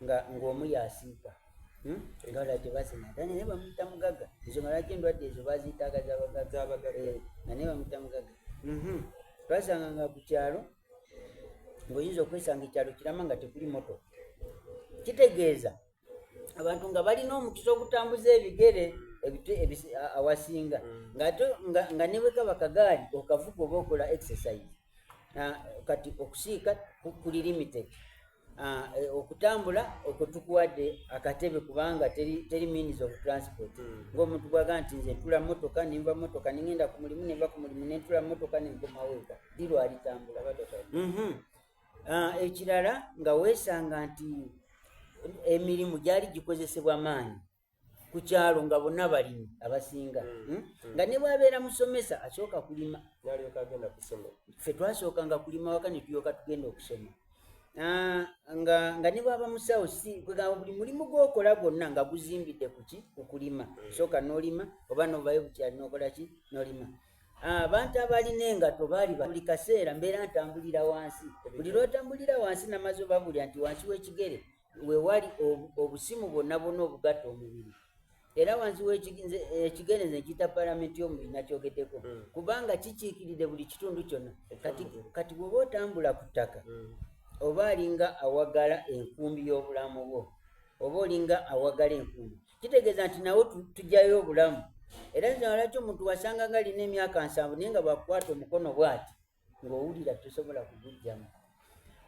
nga ng'omu yasiika hmm? nga wala tebasima ate naye bamuyita mugagga ensonga lwaki endwadde ezo baziyitaga zabagagga eh, nga naye bamuyita mugagga mhm. twasanga nga ku kyalo ng'oyinza okwesanga ekyalo kirama nga tekuli motoka kitegeeza abantu nga balina omukisa ogutambuza ebigere awasinga mm. nga ne bwekaba kagaali okavuga oba okola exercise kati okusiika kuli limited Ah, eh, okutambula okwo tukuwadde akatebe kubanga teri, teri means of transport mm. ng'omuntu bwaga nti nze ntula motoka nenva motoka nengenda ku mulimu nenva ku mulimu nentula motoka nenkomawo eka liro alitambula mm -hmm. ah, ekirala nga weesanga nti emirimu gyali gikozesebwa maanyi ku kyalo nga bonna balimi abasinga mm. Hmm? Mm. nga ne bwabeera musomesa asooka kulima ffe twasookanga kulima waka ne tulyoka tugenda okusoma ah, nga nga ne bwaba musawo si kwegamba buli mulimu gwokola gwonna nga guzimbidde kuki kukulima mm. sooka n'olima oba novayo bukyali nokola ki n'olima ah, abantu abalina engato baali buli kaseera mbeera ntambulira wansi buli lwotambulira wansi namaze obabulya nti wansi w'ekigere wewali obusimu bwonna bwonna obugatta omubiri era wansi wekigere nze nkiyita palamenti y'omubiri nakyogeddeko hmm. kubanga kikiikirire buli kitundu kyonna kati bwoba otambula ku ttaka hmm. oba alinga awagala enkumbi y'obulamu bwo oba olinga awagala enkumbi kitegeeza nti nawo tujjayo obulamu era nze lwaki omuntu wasanga nga alina emyaka nsanvu naye nga bwakukwata omukono bwati ng'owulira tosobola kugujjamu.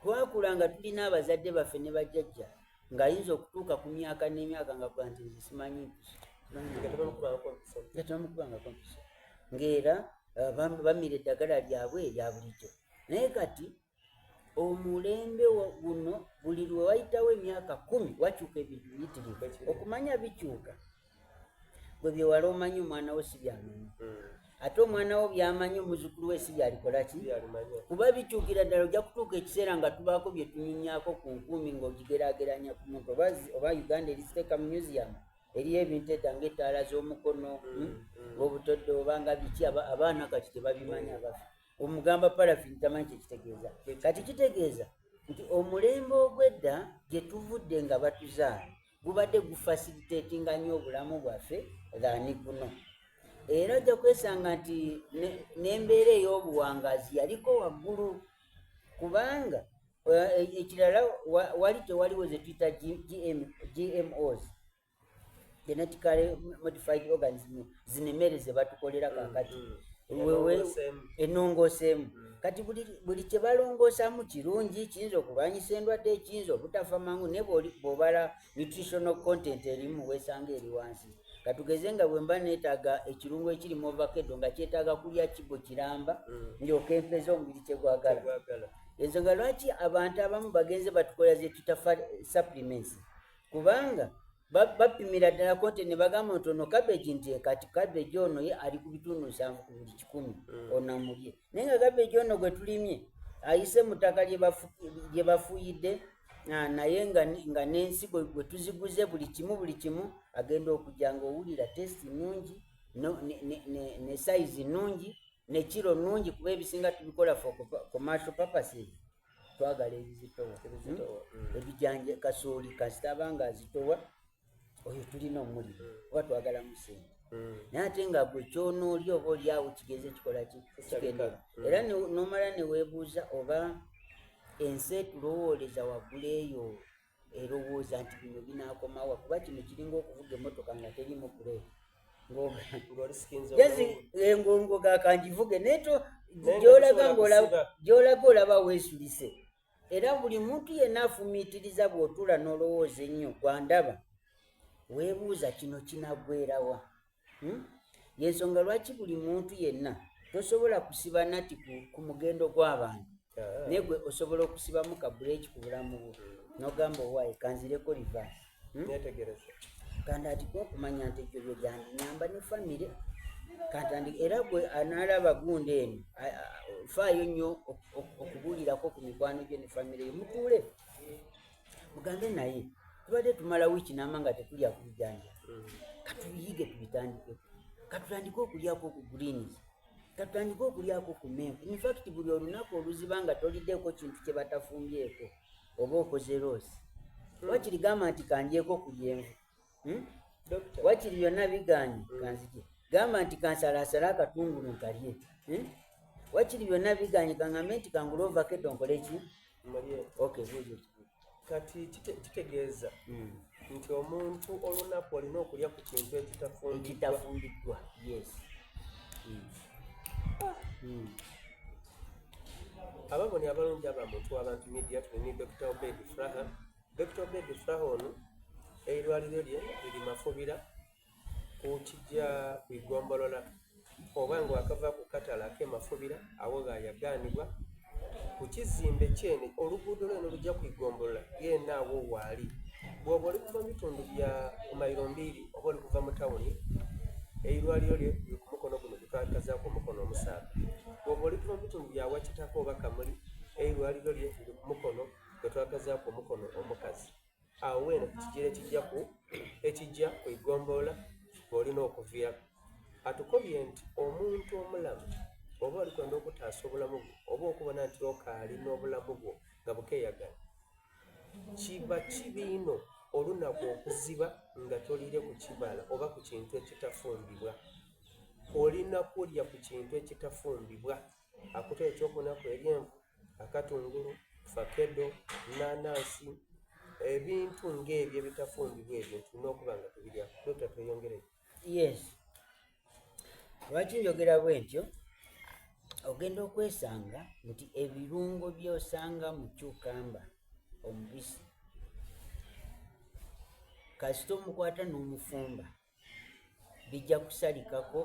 Twakula nga tulina abazadde baffe ne bajjajja ng'ayinza okutuuka ku myaka n'emyaka nga kuga nti nze simanyi mpiso nga tebamukubangako mpiso ng'era eh, bamira eddagala lyabwe erya bulijjo naye kati omulembe guno buli lwe wayitawo emyaka kumi wakyuka ebintu biyitirivu okumanya bikyuka gwe byewala omanyi omwana wo si byamanyi hmm. ate omwana wo byamanyi omuzukulu we si byalikola ki kuba bikyukira ddala ojja kutuuka ekiseera nga tubaako bye tunyumyako ku nkuumi ng'ogigerageranya ku muntu oba uganda eriziteeka mu museum eriyo ebintu edda ngaettaala z'omukono hmm, hmm, hmm. obutodde oba nga biki abaana kati tebabimanyi abafe omugamba parafini tamanyi kyekitegeeza kati kitegeeza nti omulembe ogwedda gye tuvudde nga batuzaala gubadde gufasilitatinga nnyo obulamu bwaffe than guno era ojja kwesanga nti n'embeera ey'obuwangaazi yaliko waggulu kubanga eh, ekirala wali tewaliwo ze tuyita gmos genetically modified organism zino emmere ze batukolera mm, kakati mm. enongoseemu mm. kati buli kye balongoosamu kirungi kiyinza okulwanyisa endwadde kiyinza obutafa mangu naye bwobala nutritional content erimu wesanga eri wansi katugeze nga bwemba neetaaga ekirungo ekiri mu ovakedo nga kyetaaga kulya kibo kiramba ndyoka empeza omubiri kyegwagala ensonga lwaki abantu abamu bagenze batukola zetuyita supplements kubanga bapimira ddala konte ne bagamba nti ono kabeegi nti kati kabeegi ono ye ali ku bitundu nsanvu ku buli kikumi mm. onamulye naye nga kabeegi ono gwe tulimye ayise mu ttaka lye bafuuyidde naye nga n'ensigo gwe tuziguze buli kimu buli kimu agenda okujja nga owulira tesiti nungi ne sayizi nungi ne kiro nungi kuba ebisinga tubikola for commercial purposes twagala ebizitowa hmm? hmm. ebijanja kasooli kasita abanga azitowa oyo tulina omuliro hmm. oba twagalamu sente naye ate nga gwe kyonooli oba oliawo kigeze kikola ki kikendera era nomala newebuuza oba ensi etulowooleza waggulu eyo erowooza nti bino binaakomawa kuba kino kiringa okuvuga emmotoka nga terimu puleeki engongo gakangivuge naye gyolaga olaba weesulise era buli muntu yenna afumiitiriza bw'otuula n'olowooza ennyo gwandaba weebuuza kino kinaggwerawa hmm? yensonga lwaki buli muntu yenna tosobola kusiba nati ku mugendo gw'abantu ah. naye gwe osobola okusibamu ka bureeki ku bulamu bwo hmm. nogamba owaaye kanzireko rivaasi hmm? kandandika okumanya nti ebyo byo byandinyamba ne famire kantandi era gwe analaba gundi eno faayo nnyo okubuulirako ku mikwano gyo ne famire yo mutuule mugambe naye tubadde tumala wiiki namba nga tetulya ku bijanja mm. katubiyige tubitandikeko katutandike okulyako ku greens katutandike okulyako ku menvu infact buli olunaku oluziba nga toliddeko kintu kye batafumbyeko oba okoze loosi mm. wakiri gamba nti kandyeko ku lyenvu hmm? wakiri byonna biganye mm. kanzije gamba nti kansalasala akatungulu nkalye hmm? wakiri byonna biganye kangambe nti kangule ovakedo nkole ki okay buuza kati kitegeeza hmm. nti omuntu olunaku olina okulya ku kintu Ababoni abalungi aba Muntu W'abantu Media tuli ni Dokita Obed Furaha. Dokita Obed Furaha ono eirwaliro lye liri Mafubira ku kigya ku igombolola oba nga wakava ku katale ake Mafubira agho ghayagaanibwa ku kizimbe kyene oluguudo lwene olugya ku igombolola ghene agho waali. Bwoba oli kuva mu bitundu bya ku Mailombiri oba oli kuva mu tawuni, eirwaliro lye liri ku mukono guno gwe twakazaaku omukono omusaadha. Bwoba oli kuva mu bitundu bya Wakitaka oba Kamuli, eirwaliro lye liri ku mukono gwe twakazaaku omukono omukazi. Agho weene ku kigira ekija ku ekija ku igombolola gh'olina okuviira. Atukobye nti omuntu omulamu bw'oba oli kwenda okutaasa obulamu bwo oba okubona nti okaali n'obulamu bwo nga bukeyagana, Kiba kibi inho olunaku okuziba nga toliire ku kibala oba ku kintu ekitafumbibwa. Olina kulya ku kintu ekitafumbibwa. Akuta eky'okubonaku eryenvu, akatungulu, fakedo, nhanhansi, ebintu ng'ebyo ebitafumbibwa ebyo tulina okuba nga tubiryaku. Dokita tweyongereyo. Yes. Lwaki njogera bwentyo? Ogenda okwesanga nti ebirungo by'osanga mu cucumber omubisi kasita omukwata n'omufumba bijja kusalikako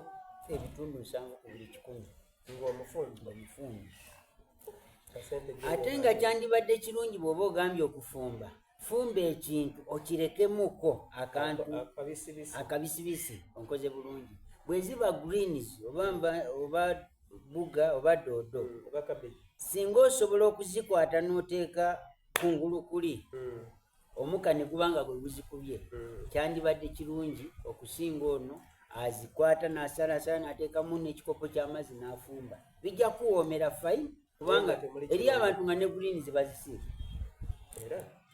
ebitundu nsanvu ku buli kikumi ng'omufumbi omufumbi ate nga kyandibadde kirungi bw'oba ogambye okufumba fumba ekintu okirekemuko akantu akabisibisi onkoze bulungi bweziba greens oba, oba buga oba doodo mm, singa osobola okuzikwata n'oteeka kungulu kuli mm. omuka ne guba nga gwe guzikubye mm. kyandibadde kirungi okusinga ono azikwata n'asalasala n'ateekamu n'ekikopo ky'amazzi n'afumba bijja kuwoomera fine kubanga eriyo abantu nga ne greens bazisiika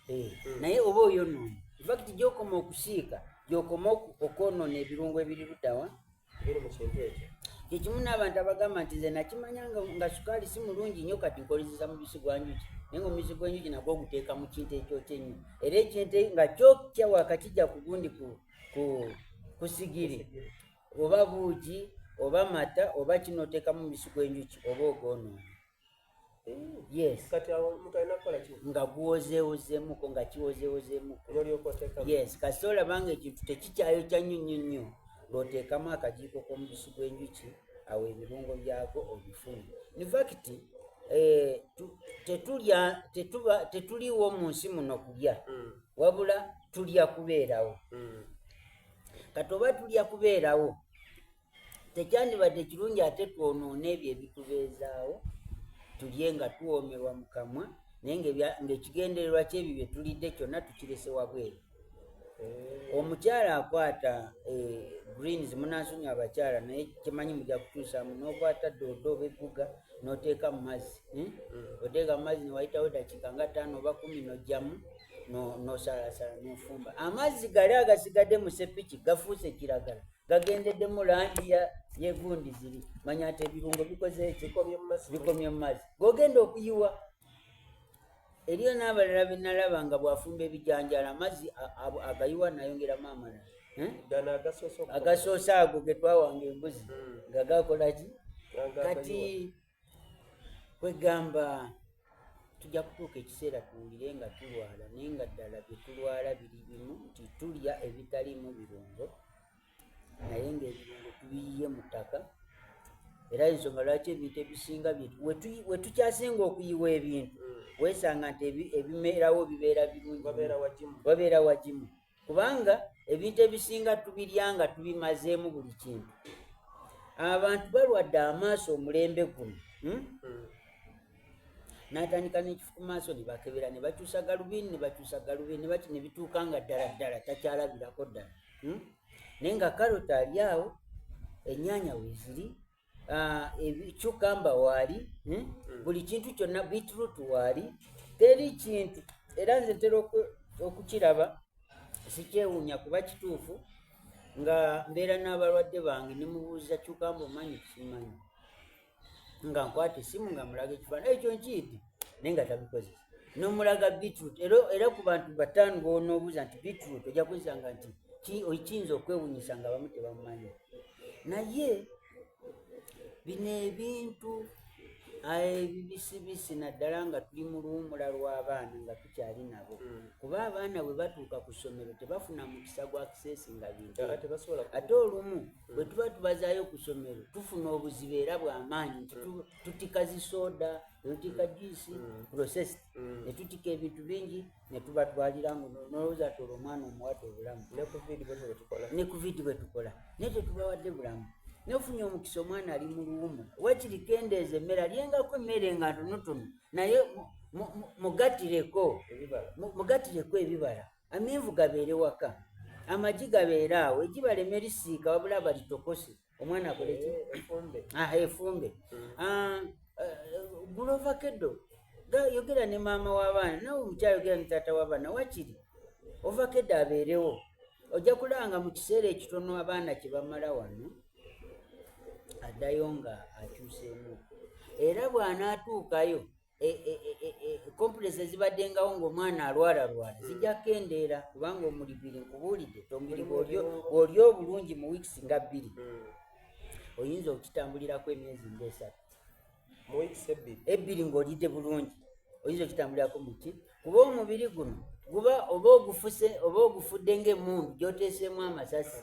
eh, hmm. naye oba oyonoona infact gyokoma okusiika gyokoma okwonoona ebirungo ebiri ludawa kyekimu n'abantu abagamba nti nze nakimanya nga sukaali si mulungi nnyo kati nkolezesa mubisi gwa njuki naye nga omubisi gw'enjuki nagwo oguteeka mu kintu ekyokya ennyo era ekintu nga kyokya wakakijja ku gundi ku sigiri oba buugi oba mata oba kino oteekamu omubisi gw'enjuki oba ogwonoona yes kati awo omuntu alina kukola ki nga guwozeewozeemuko nga kiwozeewozeemuko nolyoka oteekamu yes kasita olaba nga ekintu tekikyayokya nnyo nnyo nnyo lw'oteekamu akajiiko k'omubisi gw'enjuki awo ebirungo byagwo obifune infact eh, tetulya tetuba tetuliwo mu nsi muno kulya mm. wabula tulya kubeerawo mm. Kati oba tulya kubeerawo, tekyandibadde kirungi ate twonoone ebyo ebitubeezaawo, tulye nga tuwoomerwa mu kamwa, naye ng'ekigendererwa ky'ebyo bye tulidde kyonna tukirese wabweru. Eh. Omukyala akwata eh, greens, munansonyiwa abakyala, naye kyemanyi mujja kukyusaamu, n'okwata doodo oba ebbuga n'oteeka mu mazzi, hmm? hmm. oteeka mu mazzi ne wayitawo eddakiika nga ttaano oba kumi n'oggyamu nosalasala nofumba amazzi gali agasigadde mu sepiki gafuuse kiragala gagendeddemu langi yegundi ziri manya nti ebirungo bikoze eki bikomye mu mazzi gogenda okuyiwa eriyo n'abalala benalaba nga bwafumba ebijanjala amazzi agayiwa nayongeramu amalala eh? agasoose ago getwawanga embuzi hmm. nga gakolaki kati Kwegamba tujja kutuuka ekiseera tuwulire nga tulwala naye nga ddala bye tulwala biri bimu nti tulya ebitaliimu birungo naye ng'ebirungo tubiyiye mu ttaka era ensonga lwaki ebintu ebisinga we tukyasinga okuyiwa ebintu mm. weesanga nti ebimerawo bibeera birungi wabeera wagimu kubanga ebintu ebisinga tubirya nga tubimazeemu buli kintu abantu balwadde amaaso omulembe guno hmm? hmm. natandika nekifu ku maaso nebakebera nebakyusa galubini nebakyusa galubini nebaki nebituuka nga ddala ddala takyalabirako ddala hmm? naye nga karoti ali awo enyanya weziri Ah, cucumber waali hmm? hmm. buli kintu kyonna beetroot waali teri kintu era nze ntera okukiraba sikyewuunya kuba kituufu nga mbeera n'abalwadde bange ne mubuuza cucumber omanyi simanyi nga nkwata esimu nga mulaga ekifaananyi ekyo nkiidi naye nga tabikozesa nomulaga beetroot era ku bantu bataano bonoobuuza nti beetroot ojja kwesanga nti kiyinza okwewunyisa nga abamu tebamumanyi naye bino ebintu Ebibisibisi naddala nga tuli mu luwummula lw'abaana nga tukyali nabo mm. kuba abaana bwe batuuka ku ssomero tebafuna mukisa gwa kiseesinga bintu ate olumu mm. bwe tuba tubazaayo ku ssomero tufuna obuzibu era bw'amaanyi nti mm. tutika zisooda netutika juice processed netutika ebintu bingi netubatwalira ngu nolowooza ti olwo omwana omuwadde obulamu ne kuvidi bwe tukola naye tetubawadde bulamu nofunye omukisa omwana ali mu luwumula wakiri kendeeza emmere alyengako emmere nga ntonotono naye mugatireko mugatireko ebibala amenvu gabeere waka amagi gabeere awo egibala emmere siika wabula balitokose omwana akoleki eh, ah, efumbe mm. ah, eh, gula ovakedo yogera ne maama w'abaana nawe omukyala yogera ne taata w'abaana wakiri ovakedo abeerewo ojja kulaba nga mu kiseera ekitono abaana kye bamala wano addayo nga akyuseemu era bw'anaatuukayo e, e, e, complex ezibaddengawo ng'omwana alwalalwala hmm. zijja kukendeera kubanga omulibiri nkubuulidde omubiri bw'olya obulungi mu wiikisi nga bbiri hmm. oyinza okukitambulirako emyezi nga esatu ebbiri ng'olidde bulungi oyinza okukitambulirako muki kuba omubiri guno guba oba ogufuse oba ogufudde ng'emmundu gy'oteeseemu amasasi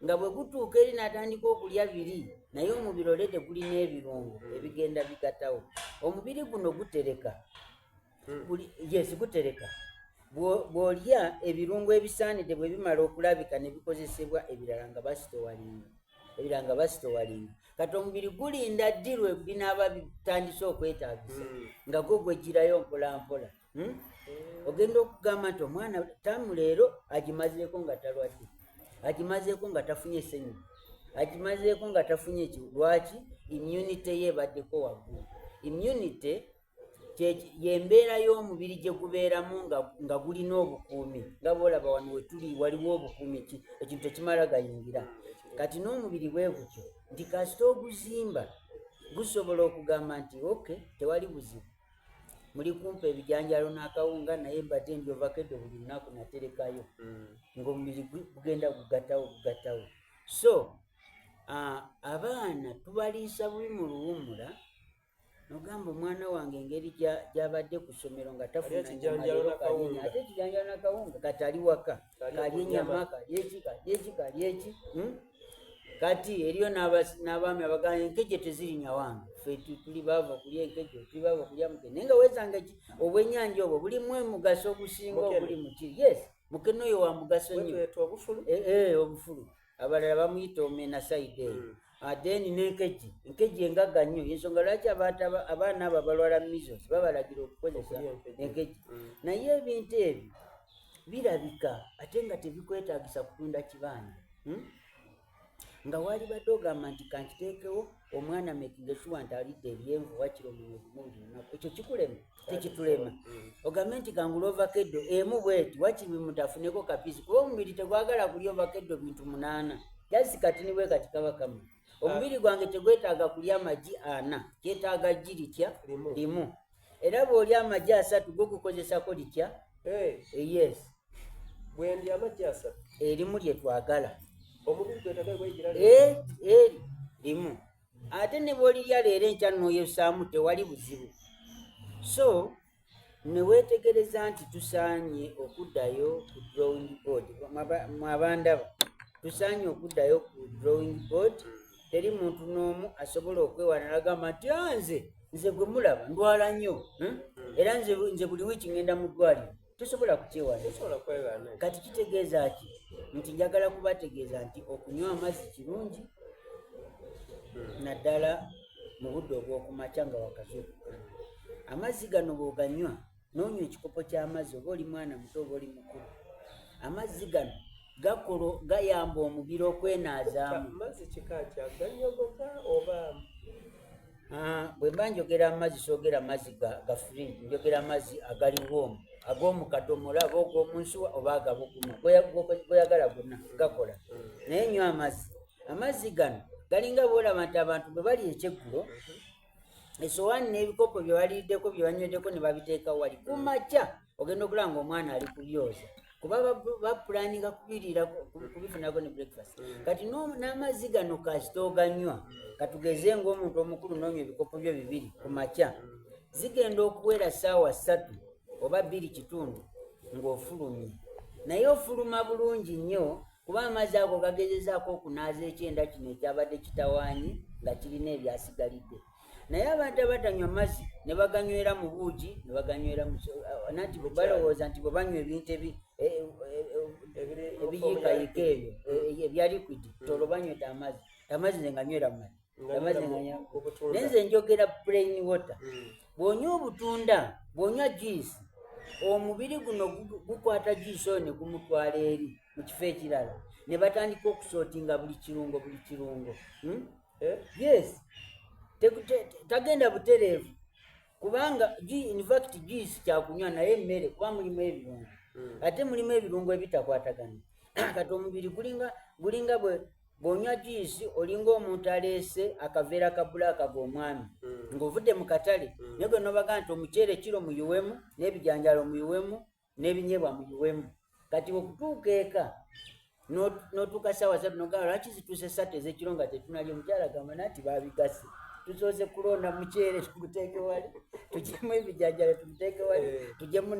nga bwe gutuuka eri n'atandika okulya biri naye omubiri olede gulina ebirungo hmm. ebigenda bigatawo omubiri guno gutereka hmm. yes gutereka bw'olya ebirungo ebisaanidde bwe bimala okulabika ne bikozesebwa ebirala nga basitowalinga ebirala nga basitowalinga kati omubiri gulinda ddi lwe binaaba bitandise okwetaagisa hmm. nga gwo gwejjirayo mpolampola hmm? ogenda okugamba nti omwana tamu leero agimazeeko nga talwadde agimazeeko nga tafunye senyi agimazeeko nga tafunye ki lwaki immunity ye ebaddeko waggulu immunity yembeera y'omubiri gye gubeeramu nga gulina obukuumi nga bwolaba wano wetuli waliwo obukuumi ki ekintu tekimala gayingira kati n'omubiri bwe gutyo nti kasita oguzimba gusobola okugamba nti ok tewali buzibu muli kumpa ebijanjalo n'akawunga naye mbadde ndi ovakedde buli lunaku naterekayo mm. ng'omubiri gugenda gugatawo gugatawo so abaana tubaliisa bubi mu luwummula nogamba omwana wange engeri gyabadde ku ssomero nga tafunate ekijanjalo nakawunga kati ali waka kalye enyama kalyeki kalyeki kalyeki hmm? kati eriyo n'abaami abagamba enkeje tezirinya wange fe tuli baava kulya enkeje tuli baava kulya mukene naye nga wesanga obwenyanja obwo bulimu omugaso ogusinga oguli muki yes mukene oyo wa mugaso nnyo eh, eh, obufulu abalala bamuyita omena saidi eyo hmm. ah, then n'enkejje enkejje engagga nnyo ensonga lwaki abaana abo abalwala measles babalagira okukozesa enkejje hmm. naye ebintu ebyo birabika ate nga tebikwetagisa kutunda kibanja hmm? nga walibadde ogamba nti kankiteekewo omwana making sure nti alidde ebyenvu wakiri omunwe gumu buli lunaku ekyo kikulema tekitulema mm. ogambe nti kangula ovakeddo emu bweti wakiri buli muntu afuneko kapiisi kuba omubiri tegwagala kulya ovakeddo bintu munaana jasi katini bwe kati kaba kamu omubiri gwange tegwetaaga kulya amagi ana kyetaaga ggi litya limu era bw'olya amagi asatu go gukozesako litya eh, yes bwendya amagi asatu erimu lye twagala omubiri gwetaaga gwegira eh, eri limu ate ne bw'olirya leero enkya n'oyosaamu tewali buzibu so ne weetegereza nti tusaanye okuddayo ku drawing board mwabandaba tusaanye okuddayo ku drawing board teri muntu n'omu asobola okwewaana nagamba nti ah, nze nze gwe mulaba ndwala nnyo hmm? era nze buli wiiki ngenda mu ddwaliro tosobola kukyewaana kati kitegeeza ki nti njagala kubategeeza nti okunywa amazzi kirungi hmm. naddala mu budde obw'okumakya nga wakazuukuka amazzi gano bw'oganywa n'onywa ekikopo ky'amazzi oba oli mwana muto oba oli mukulu amazzi gano gakolo gayamba omubiri okwenaazaamu mazzi kika kya ganyogoga oba ah, bwe mba njogera amazzi soogera mazzi ga fridge njogera amazzi agali womu ag'omu kadomola oba og'omu nsuwa oba agabuguma goyagala gonna gakola mm. naye nywa amazzi amazzi gano galinga bwolaba nti abantu bwe bali ekyeggulo mm-hmm. esowaani n'ebikopo bye baliiddeko bye banyweddeko ne babiteeka wali ku makya ogenda okulaba nga omwana ali kubyoza. Kuba bapulaninga kubiriira kubifunako ne breakfast. Kati n'amazzi gano kasita oganywa, katugeze ng'omuntu omukulu n'onywa ebikopo byo bibiri ku makya, zigenda okuwera ssaawa ssatu oba 2:15 ng'ofulumye. Naye ofuluma bulungi nnyo kuba amazzi ago gagezezaako okunaaza ekyenda kino ekyabadde kitawaanye nga kirina ebyasigalidde. Naye abantu abatanywa mazzi ne baganywera mu buugi ne baganywera mu nanti bwe balowooza nti bwe banywa ebintu ebiyiikayiika ebyo ebya liquid tolwo banywedde amazzi. Amazzi nze nganywera mu mata, amazzi nganywa naye nze njogera plain water. Bw'onywa obutunda, bw'onywa juice, omubiri guno gukwata juice oyo ne gumutwala eri mu kifo ekirala ne batandika okusootinga buli kirungo buli kirungo. Eh? Yes, tagenda butereevu kubanga in fact juice kyakunywa naye emmere kuba mulimu ebirungo. Ate mulimu ebirungo ebitakwatagana. Kati omubiri gulinga gulinga bwe bw'onywa juice olinga omuntu aleese akaveera ka bulaaka g'omwami ng'ovudde mu katale, naye gwe nobaga nti omuceere kiro muyiwemu n'ebijanjaalo muyiwemu n'ebinyeebwa muyiwemu. Kati okutuuka eka n'otuuka ssaawa 3 nogamba lwaki zituuse 3 ez'ekiro nga tetunalya, omukyala agamba nanti baabigase, tusoose kulonda muceere tuguteeke wali, tuggyemu ebijanjaalo tumuteeke wali, tuggyemu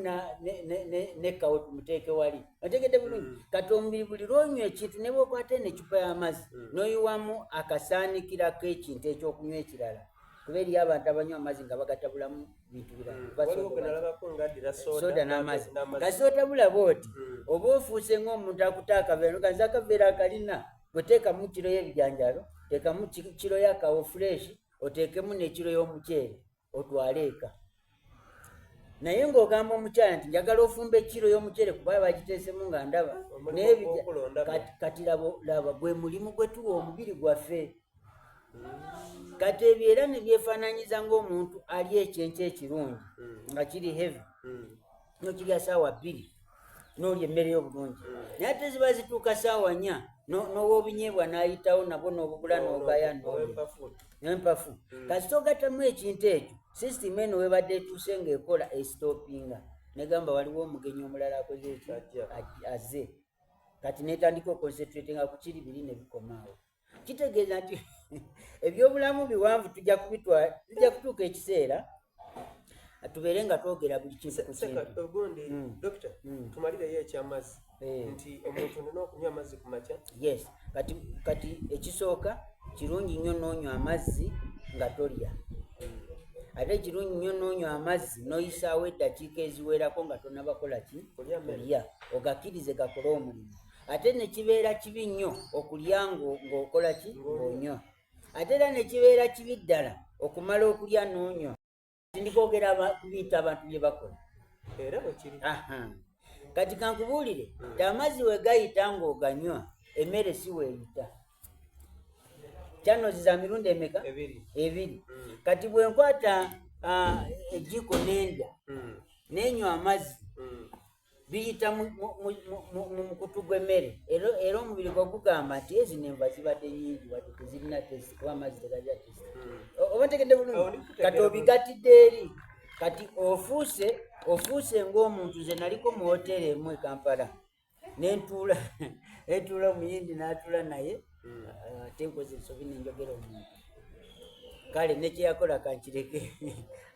ne kawo tumuteeke wali. Otegedde bulungi? Kati omubiri buli lw'onywa ekintu ne bw'okwata eno eccupa y'amazzi n'oyiwamu akasaanikira k'ekintu ekyokunywa ekirala, kuba eriyo abantu abanywa amazzi nga bagatabulamu bintu birala. Soda n'amazzi kasi otabula bw'oti oba ofuuse ng'omuntu akuta akaveera noganza akaveera akalina gweteekamu kiro y'ebijanjaalo, teekamu kiro y'akawo fresh, oteekemu n'ekiro y'omuceere otwale eka. Naye ng'ogamba omukyala nti njagala ofumba ekiro y'omuceere kuba bagiteesemu nga ndaba kati laba gwe mulimu gwe tuwa omubiri gwaffe. Kati ebyo era ne byefaananyiza ng'omuntu ali ekyenkya ekirungi nga kiri heavy nokirya ssaawa 2 n'olya emmere y'obulungi, naye ate ziba zituuka ssaawa 4 n'ow'obinyeebwa n'ayitawo nabwo n'obugula n'ogaya n'empafu. Kasita ogattamu ekintu ekyo, sisitimu eno webadde etuuse ng'ekola esitopinga negamba waliwo omugenyi omulala akoze eki azze. Kati netandika oconcentratinga ku kiri biri ne bikomaawo. Kitegeeza nti ebyobulamu biwanvu, tujja kubitwala, tujja kutuuka ekiseera tubeere nga twogera buli kintu ku kintu. Ogundi dokita, tumalireyo ekyamazzi nti omuntu nina okunywa amazzi ku makya. Yes, kati ekisooka kirungi nnyo n'onywa amazzi nga tolya, ate kirungi nnyo n'onywa amazzi n'oyisaawo eddakiika eziwerako nga tonabakola ki kulya, ogakkirize gakole omulimu. Ate ne kibeera kibi nnyo okulya ng'okola ki ng'onywa, ate era ne kibeera kibi ddala okumala okulya n'onywa. Ndikwogera ku bintu abantu bye bakola. Era bwekiri. Kati kankubuulire ti amazzi we gayita ng'oganywa emmere si weeyita. Channels za mirundi emeka? Ebiri. Kati bwe nkwata ejjiko nendya nenywa amazzi, biyita mu mukutu gw'emmere, era omubiri gwo gugamba nti ezino enva zibadde nyingi wadde tezirina taste kuba amazzi tegalina taste. Oba ntegedde bulungi? Kati obigatidde eri, kati ofuuse ng'omuntu. Nze naliko mu woteeri emu e Kampala nentuula entuula omuyindi n'atuula naye, ate nkoze ensobi nenjogera omuntu, kale nekyeyakola kankireke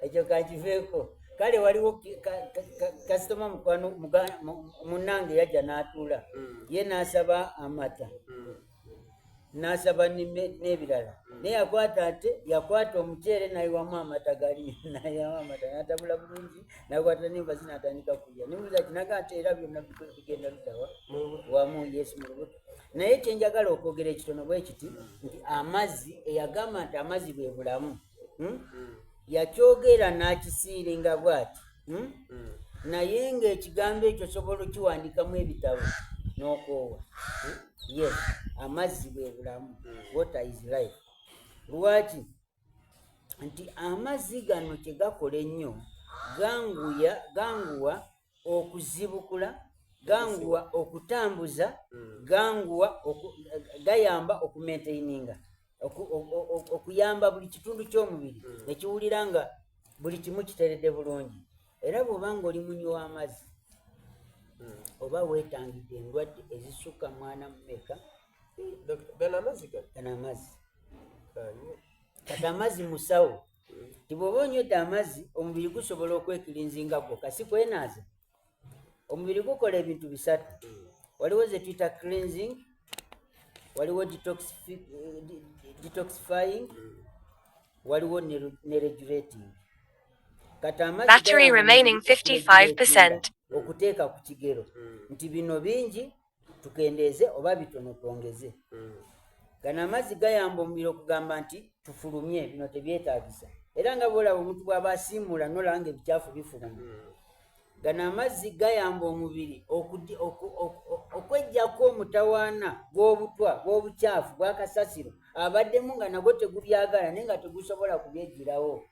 ekyo kankiveeko. Kale waliwo kasitoma mukwano munnange yajja n'atuula, ye n'asaba amata n'asaba n'ebirala, naye yakwata ate yakwata omuceere nayiwamu amata gali, nayiwamu amata natabula bulungi, nakwata nenva zinatandika kulya. Nemubuuza kinaga nti era byonna bigenda ludawa wamu? Yes, mu lubuto. Naye kyenjagala okwogera ekitono bwe kiti nti amazzi, eyagamba nti amazzi bwe bulamu, Yakyogera n'akisiiringa bw'ati, Naye ng'ekigambo ekyo osobola okiwandikamu ebitabo n'okoowa. Yes, amazzi bwe bulamu, water is life. Lwaki? Nti amazzi gano kye gakola ennyo ganguya, ganguwa okuzibukula, ganguwa okutambuza, ganguwa gayamba okumaintaininga, okuyamba buli kitundu ky'omubiri nekiwulira nga buli kimu kiteredde bulungi. Era bw'oba nga oli munywi w'amazzi. Oba weetangidde endwadde ezisukka mu ana mu meka. Gano amazzi gano? Gano amazzi. Kati amazzi musawo. Ti bw'oba onywedde amazzi, omubiri gusobola okwekirinzinga gwokka, si kwenaaza. Omubiri gukola ebintu bisatu. Waliwo ze tuyita cleansing, waliwo detoxifying, waliwo ne regulating. Kati amazzi Battery gayamba remaining omubiri 55%. okuteeka ku kigero nti bino bingi tukendeeze oba bitono twongeze. Gano amazzi gayamba omubiri okugamba nti tufulumye bino tebyetaagisa, era nga bwolaba omuntu bw'aba asiimuula nolaba nga ebikyafu bifuluma. Gano amazzi gayamba omubiri okweggyako omutawaana gw'obutwa gw'obukyafu bw'akasasiro abaddemu nga nagwo tegubyagala naye nga tegusobola kubyeggyirawo.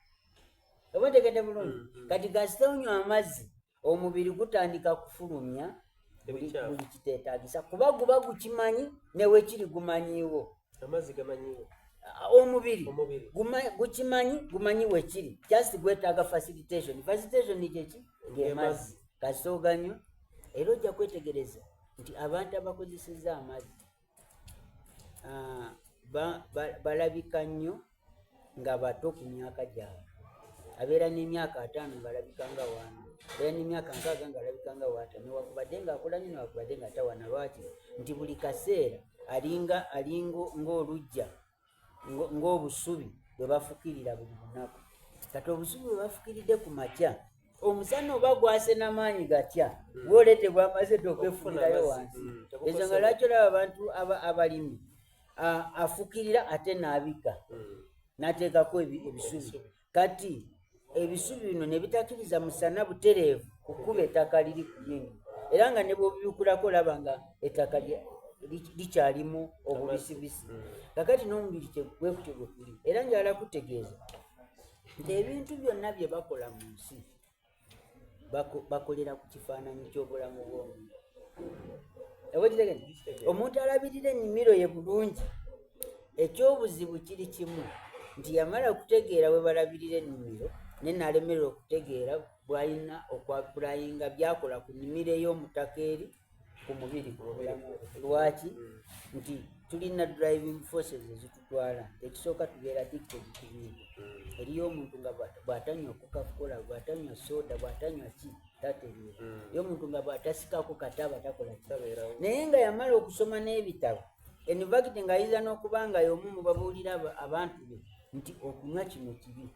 Oba ntegedde bulungi? Kati kasita onywa amazzi, omubiri gutandika kufulumya Ebikyafu. buli kiteetaagisa, kuba guba gukimanyi newekiri gumanyiiwo. Amazzi gamanyiwo? Omubiri Omubiri. Gukimanyi, gumanyi wekiri, just gwetaaga facilitation. Facilitation kyeki? Gemazzi. Kasita oganywa, era ojja kwetegereza nti abantu abakozeseza amazzi balabika nnyo nga bato ku myaka gyabwe. Abeera n'emyaka 50 ng'alabika nga waana, abeera n'emyaka 60 ng'alabika nga waata, newakubadde ng'akola nnyo, newakubadde nga tawana. Lwaki? Nti buli kaseera alinga alinga ng'oluggya ng'obusubi bwe bafukirira buli lunaku. Kati obusubi bwe bafukiridde ku makya, omusana oba gwase n'amaanyi gatya, bwoleete bwamaze dde okwefunirayo Okufuna wansi. amazzi, tebukozebwa. Ensonga lwaki olaba abantu abalimi afukirira ate n'abika n'ateekako ebisubi. Ebisubi. Kati ebisubi bino ne bitakiriza musana butereevu kukuba ettaka liri ku yingi, era nga ne bw'obibikulako olaba nga ettaka likyalimu obubisibisi. Kakati n'omubiri bwe gutyo bwe guli. Era njagala kutegeeza nti ebintu byonna bye bakola mu nsi bakolera ku kifaananyi ky'obulamu bw'omuntu. Oba okitegedde? Omuntu alabirira ennimiro ye bulungi, ekyobuzibu kiri kimu nti yamala okutegeera bwe balabirira ennimiro, naye n'alemererwa okutegeera bw'alina okwapulayinga by'akola ku nnimiro ey'omutaka eri ku mubiri. Lwaki? Nti tulina driving forces ezitutwala. Ekisooka, tubeera addicted ku bintu. Eriyo omuntu nga bw'atanywa Coca-Cola, bw'atanywa soda, bw'atanywa ki, tatereera. Ye omuntu nga bw'atasikako kataba takola ki. Tabeerawo. Naye nga yamala okusoma n'ebitabo, in fact ng'ayinza n'okuba nga y'omu mu babuulira abantu be nti okunywa kino kibi,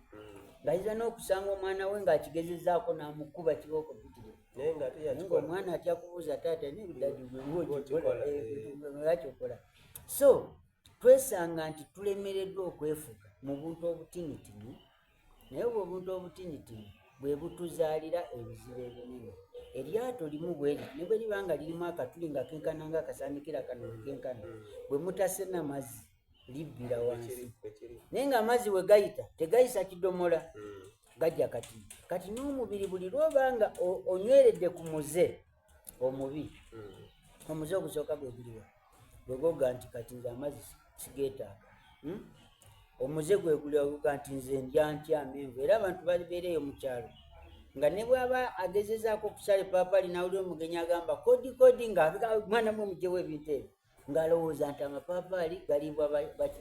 ng'ayinza n'okusanga omwana we ng'akigezezzaako n'amukuba kibooko mpitirivu. Naye ng'ate Naye nga yakikola. Omwana atya kubuuza taata, nebidadi Bw'okikola, lwaki okola. So twesanga nti tulemereddwa okwefuga mu buntu obutinitini, naye obwo obuntu obutinitini bwe butuzaalira ebizibu ebinene. Eryato limu bwe riti, ne bwe liba nga lirimu akatuli nga kenkana nga akasaanikira kano bwe kenkana, bwe mutasena mazzi libbira wansi. Bwekiri, bwekiri. Naye ng'amazzi we gayita tegayisa kidomola, gajja kati kati. N'omubiri buli lwoba nga onyweredde ku muze omubi, omuze ogusooka gwe guliwa? Gwe goga nti kati nze amazzi sigeetaaga. Omuze gwe guliwa guga nti nze ndya ntya amenvu? Era abantu babeera eyo mu kyalo nga ne bw'aba agezezaako okusala epaapaali n'awulira omugenyi agamba kodi kodi, nga mwana mwe mugyewo ebintu ebyo, ng'alowooza nti amapaapaali galiibwa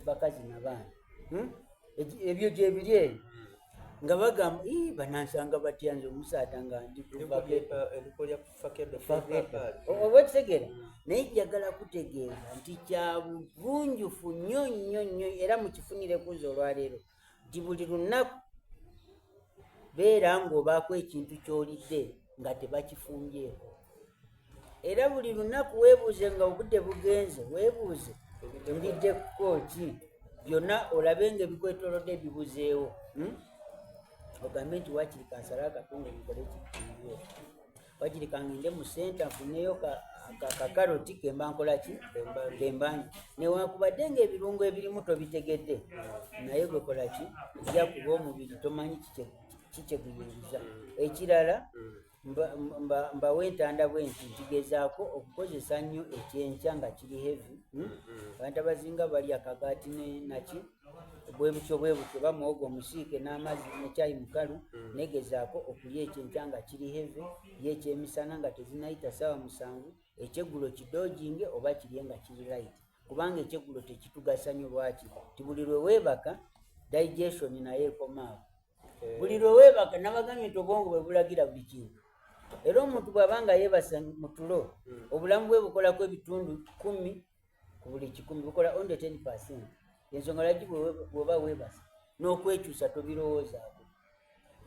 bakazi na baana. Ebyo gyebiri eyo nga bagamba, "Ii, banansanga batya nze omusaada nga ndi ku vakedo?" Endikolya fakedo. Fakedo. Oba okitegeera? Naye njagala kutegeeza nti kya bugunjufu nnyo nnyo nnyo, era mukifunire kunze olwaleero nti buli lunaku beera ng'obaako ekintu ky'olidde nga tebakifungyeko. Era buli lunaku weebuuze nga obudde bugenze, weebuuze ndidde kuko ki byonna, olabe nga ebikwetolodde bibuzeewo, Ogambe nti wakiri kansale akatundu nkole kikindiwe, wakiri kangende mu center nfuneyo kakaroti kemba nkola ki kembangi, newankubadde ngaebirungo ebirimu tobitegedde, naye gwe kola ki, ojja kuba omubiri tomanyi kikyeguyingiza. Ekirala. Mbawa entanda bwenti nti gezaako okukozesa nnyo ekyenkya nga kiri heavy. Abantu abasinga balya kagaati naki bwebutyo bwebutyo oba muwogo omusiike n'amazzi ne kyayi mukalu naye gezaako okulya ekyenkya nga kiri heavy, lya ekyemisana nga tezinayita ssaawa musanvu, ekyeggulo kidoojinge oba kirye nga kiri light kubanga ekyeggulo tekitugasa nnyo lwaki nti buli lwe weebaka digestion nayo ekoma awo. Buli lwe weebaka nabagambye nti obwongo bwe bulagira buli kintu era omuntu bw'aba nga yeebase mu tulo obulamu bwe bukolako ebitundu kumi ku buli kikumi bukola only 10 percent ensonga lwaki bw'oba weebase n'okwekyusa tobirowoozaako.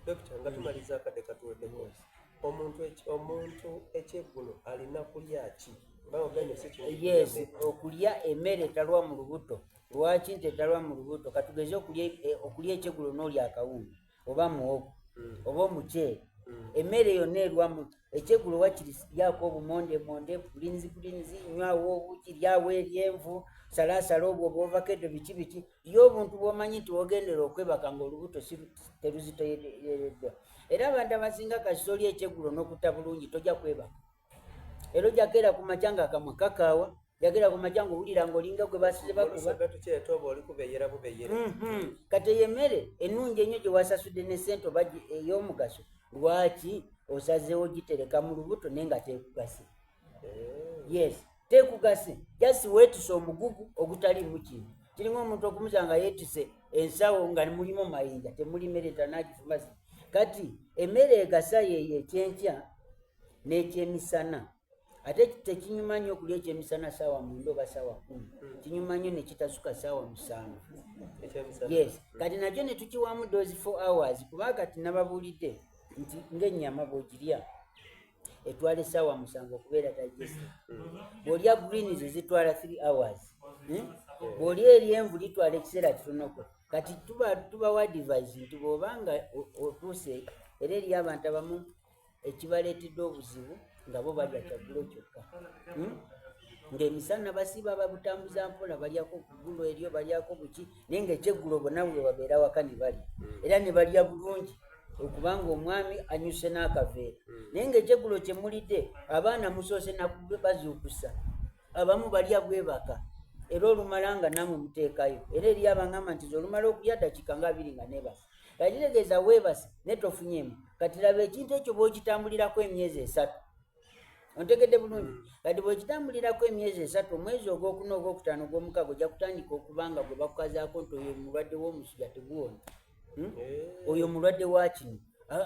Dokita nga tumaliza akadde katuweddeko omuntu omuntu ekyeggulo alina kulya ki? Yes, okulya emmere etalwa mu lubuto. Lwaki nti etalwa mu lubuto? Katugeze okulya eh, ekyeggulo n'olya akawunga oba muwogo oba omuceere emmere yonna erwamu ekyeggulo wakiri lyako obumondemonde gulinzi gulinzi nywawo obuki lyawo eryenvu salaasala obwo obwovakedo biki biki lya obuntu bw'omanyi nti wogendera okwebaka ng'olubuto si teruzitoyereddwa era abantu abasinga kasita oli ekyeggulo n'okutta bulungi tojja kwebaka era ojja keera ku makya nga akamwa kakaawa jagera ku makya ng'owulira ng'olinga gwe basize bakuba kati eyo emmere ennungi ennyo gye wasasudde ne ssente oba ey'omugaso lwaki osazeewo gitereka mu lubuto naye nga teekugase eh. yes teekugase just weetise omugugu ogutaliimu kintu kiringa omuntu okumuza nga yeetise ensawo nga mulimu mayinja temuli mmere tanagifumasi kati emmere egasa yeeyo ekyenkya n'ekyemisana ate tekinyuma nnyo okulya ekyemisana saawa mwenda oba saawa kumi kinyuma nnyo nekitasuka saawa musanvu yes kati nakyo netukiwamu those four hours kuba kati nababuulidde nti ngaennyama bwogirya etwala esaawa musanvu okubeera digested bwolya greens zitwala three hours hmm? bwolya eryenvu litwala ekiseera kitonoko kati tubawa advice nti bwobanga otuuse era eriyo abantu abamu ekibaleetedde obuzibu nga bo balya kyaggulo kyokka hmm? ng'emisana basiiba babutambuza mpola balyako kugulo eryo balyako buki naye ngaekyeggulo bonna bwe babeera waka ne balya era ne balya bulungi okubanga omwami anyuse n'akaveera hmm. naye ngaekyeggulo kye mulidde abaana musoose nakubazuukusa abamu balya bwebaka era olumala nga namwe muteekayo era eri abangamba nti olumala okulya dakiika nga abiri nga nebasa kati kitegeeza weebase naye tofunyemu kati laba ekintu ekyo bwokitambulirako emyezi esatu ontegedde bulungi hmm. kati bwekitambulirako emyezi esatu omwezi ogwokuna ogwokutaano ogwomukaaga ojja kutandika okuba nga gwe bakukazaako nti oyo mulwadde w'omusujja teguwona hmm? eh. oyo mulwadde wa kino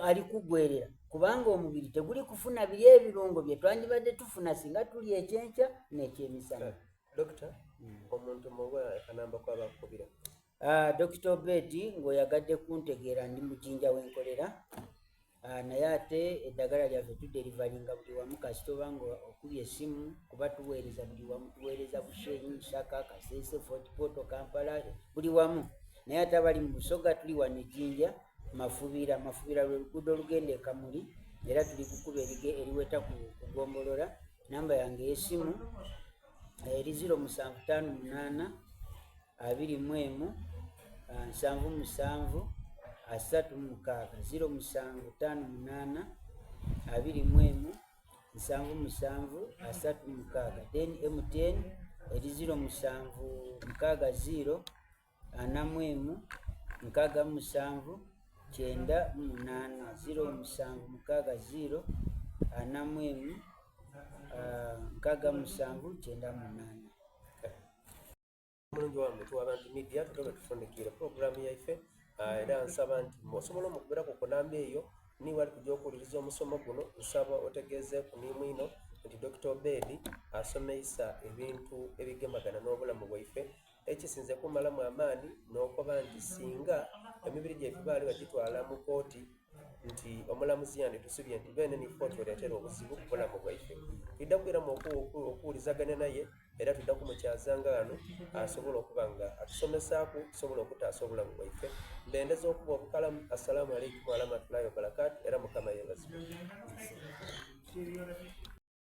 ali kugwerera kubanga omubiri teguli kufuna biri ebirungo bye twandibadde tufuna singa tuli ekyenkya n'ekyemisana eh, dokita hmm. omuntu muwa akanamba kwabakubira Ah, Dokita Obedi ng'oyagadde kuntegeera ndi mu Jinja we nkolera ah, naye ate eddagala lyaffe tuderivalinga buli wamu kasita oba nga okubye essimu kuba tuweereza buli wamu tuweereza Bushenyi, Lusaka, Kasese, Fort Portal, Kampala buli wamu naye ate abali mu Busoga tuli wano e Jinja Mafubira Mafubira lwe luguudo olugenda e Kamuli era tuli kukuba eriweta ku gombolola namba yange ey'essimu eri ziro musanvu ttaano munaana abiri mu emu ah, nsanvu musanvu asatu mu mukaaga ziro musanvu ttaano munaana abiri mu emu nsanvu musanvu asatu mu mukaaga then mtn eri ziro musanvu mukaaga ziro ana mu emu nkaaga mu musanvu kyenda mu munaana ziro musanvu mukaaga ziro ana mu emu ah, nkaaga mu musanvu kyenda mu munaana Omulungi wange tuwa abantu media tutobe tufundikire pulogulaamu yaife ah, era nsaba nti osobola omukubiraku ku namba eyo niwe ali kujja okuwuliriza omusomo guno nsaba otegeezeeku ni mwino nti Dokita Obedi asomeisa ebintu ebigemagana n'obulamu bwaife ekisinze kumalamu amaani n'okoba nti singa emibiri gyaife baali bagitwala mu kooti nti omulamuzi yanditusibye nti beene nife otwereetera obuzibu ku bulamu bwaife twidha kwiramu okuwulizaganya naye era twidha kumukyazanga ghano asobole okuba nga atusomesaaku tusobole okutaasa obulamu bwaife. Mbendeza okuba obukalamu. Assalamu alaikum warahmatullahi wabarakatu era Mukama yebazibwe.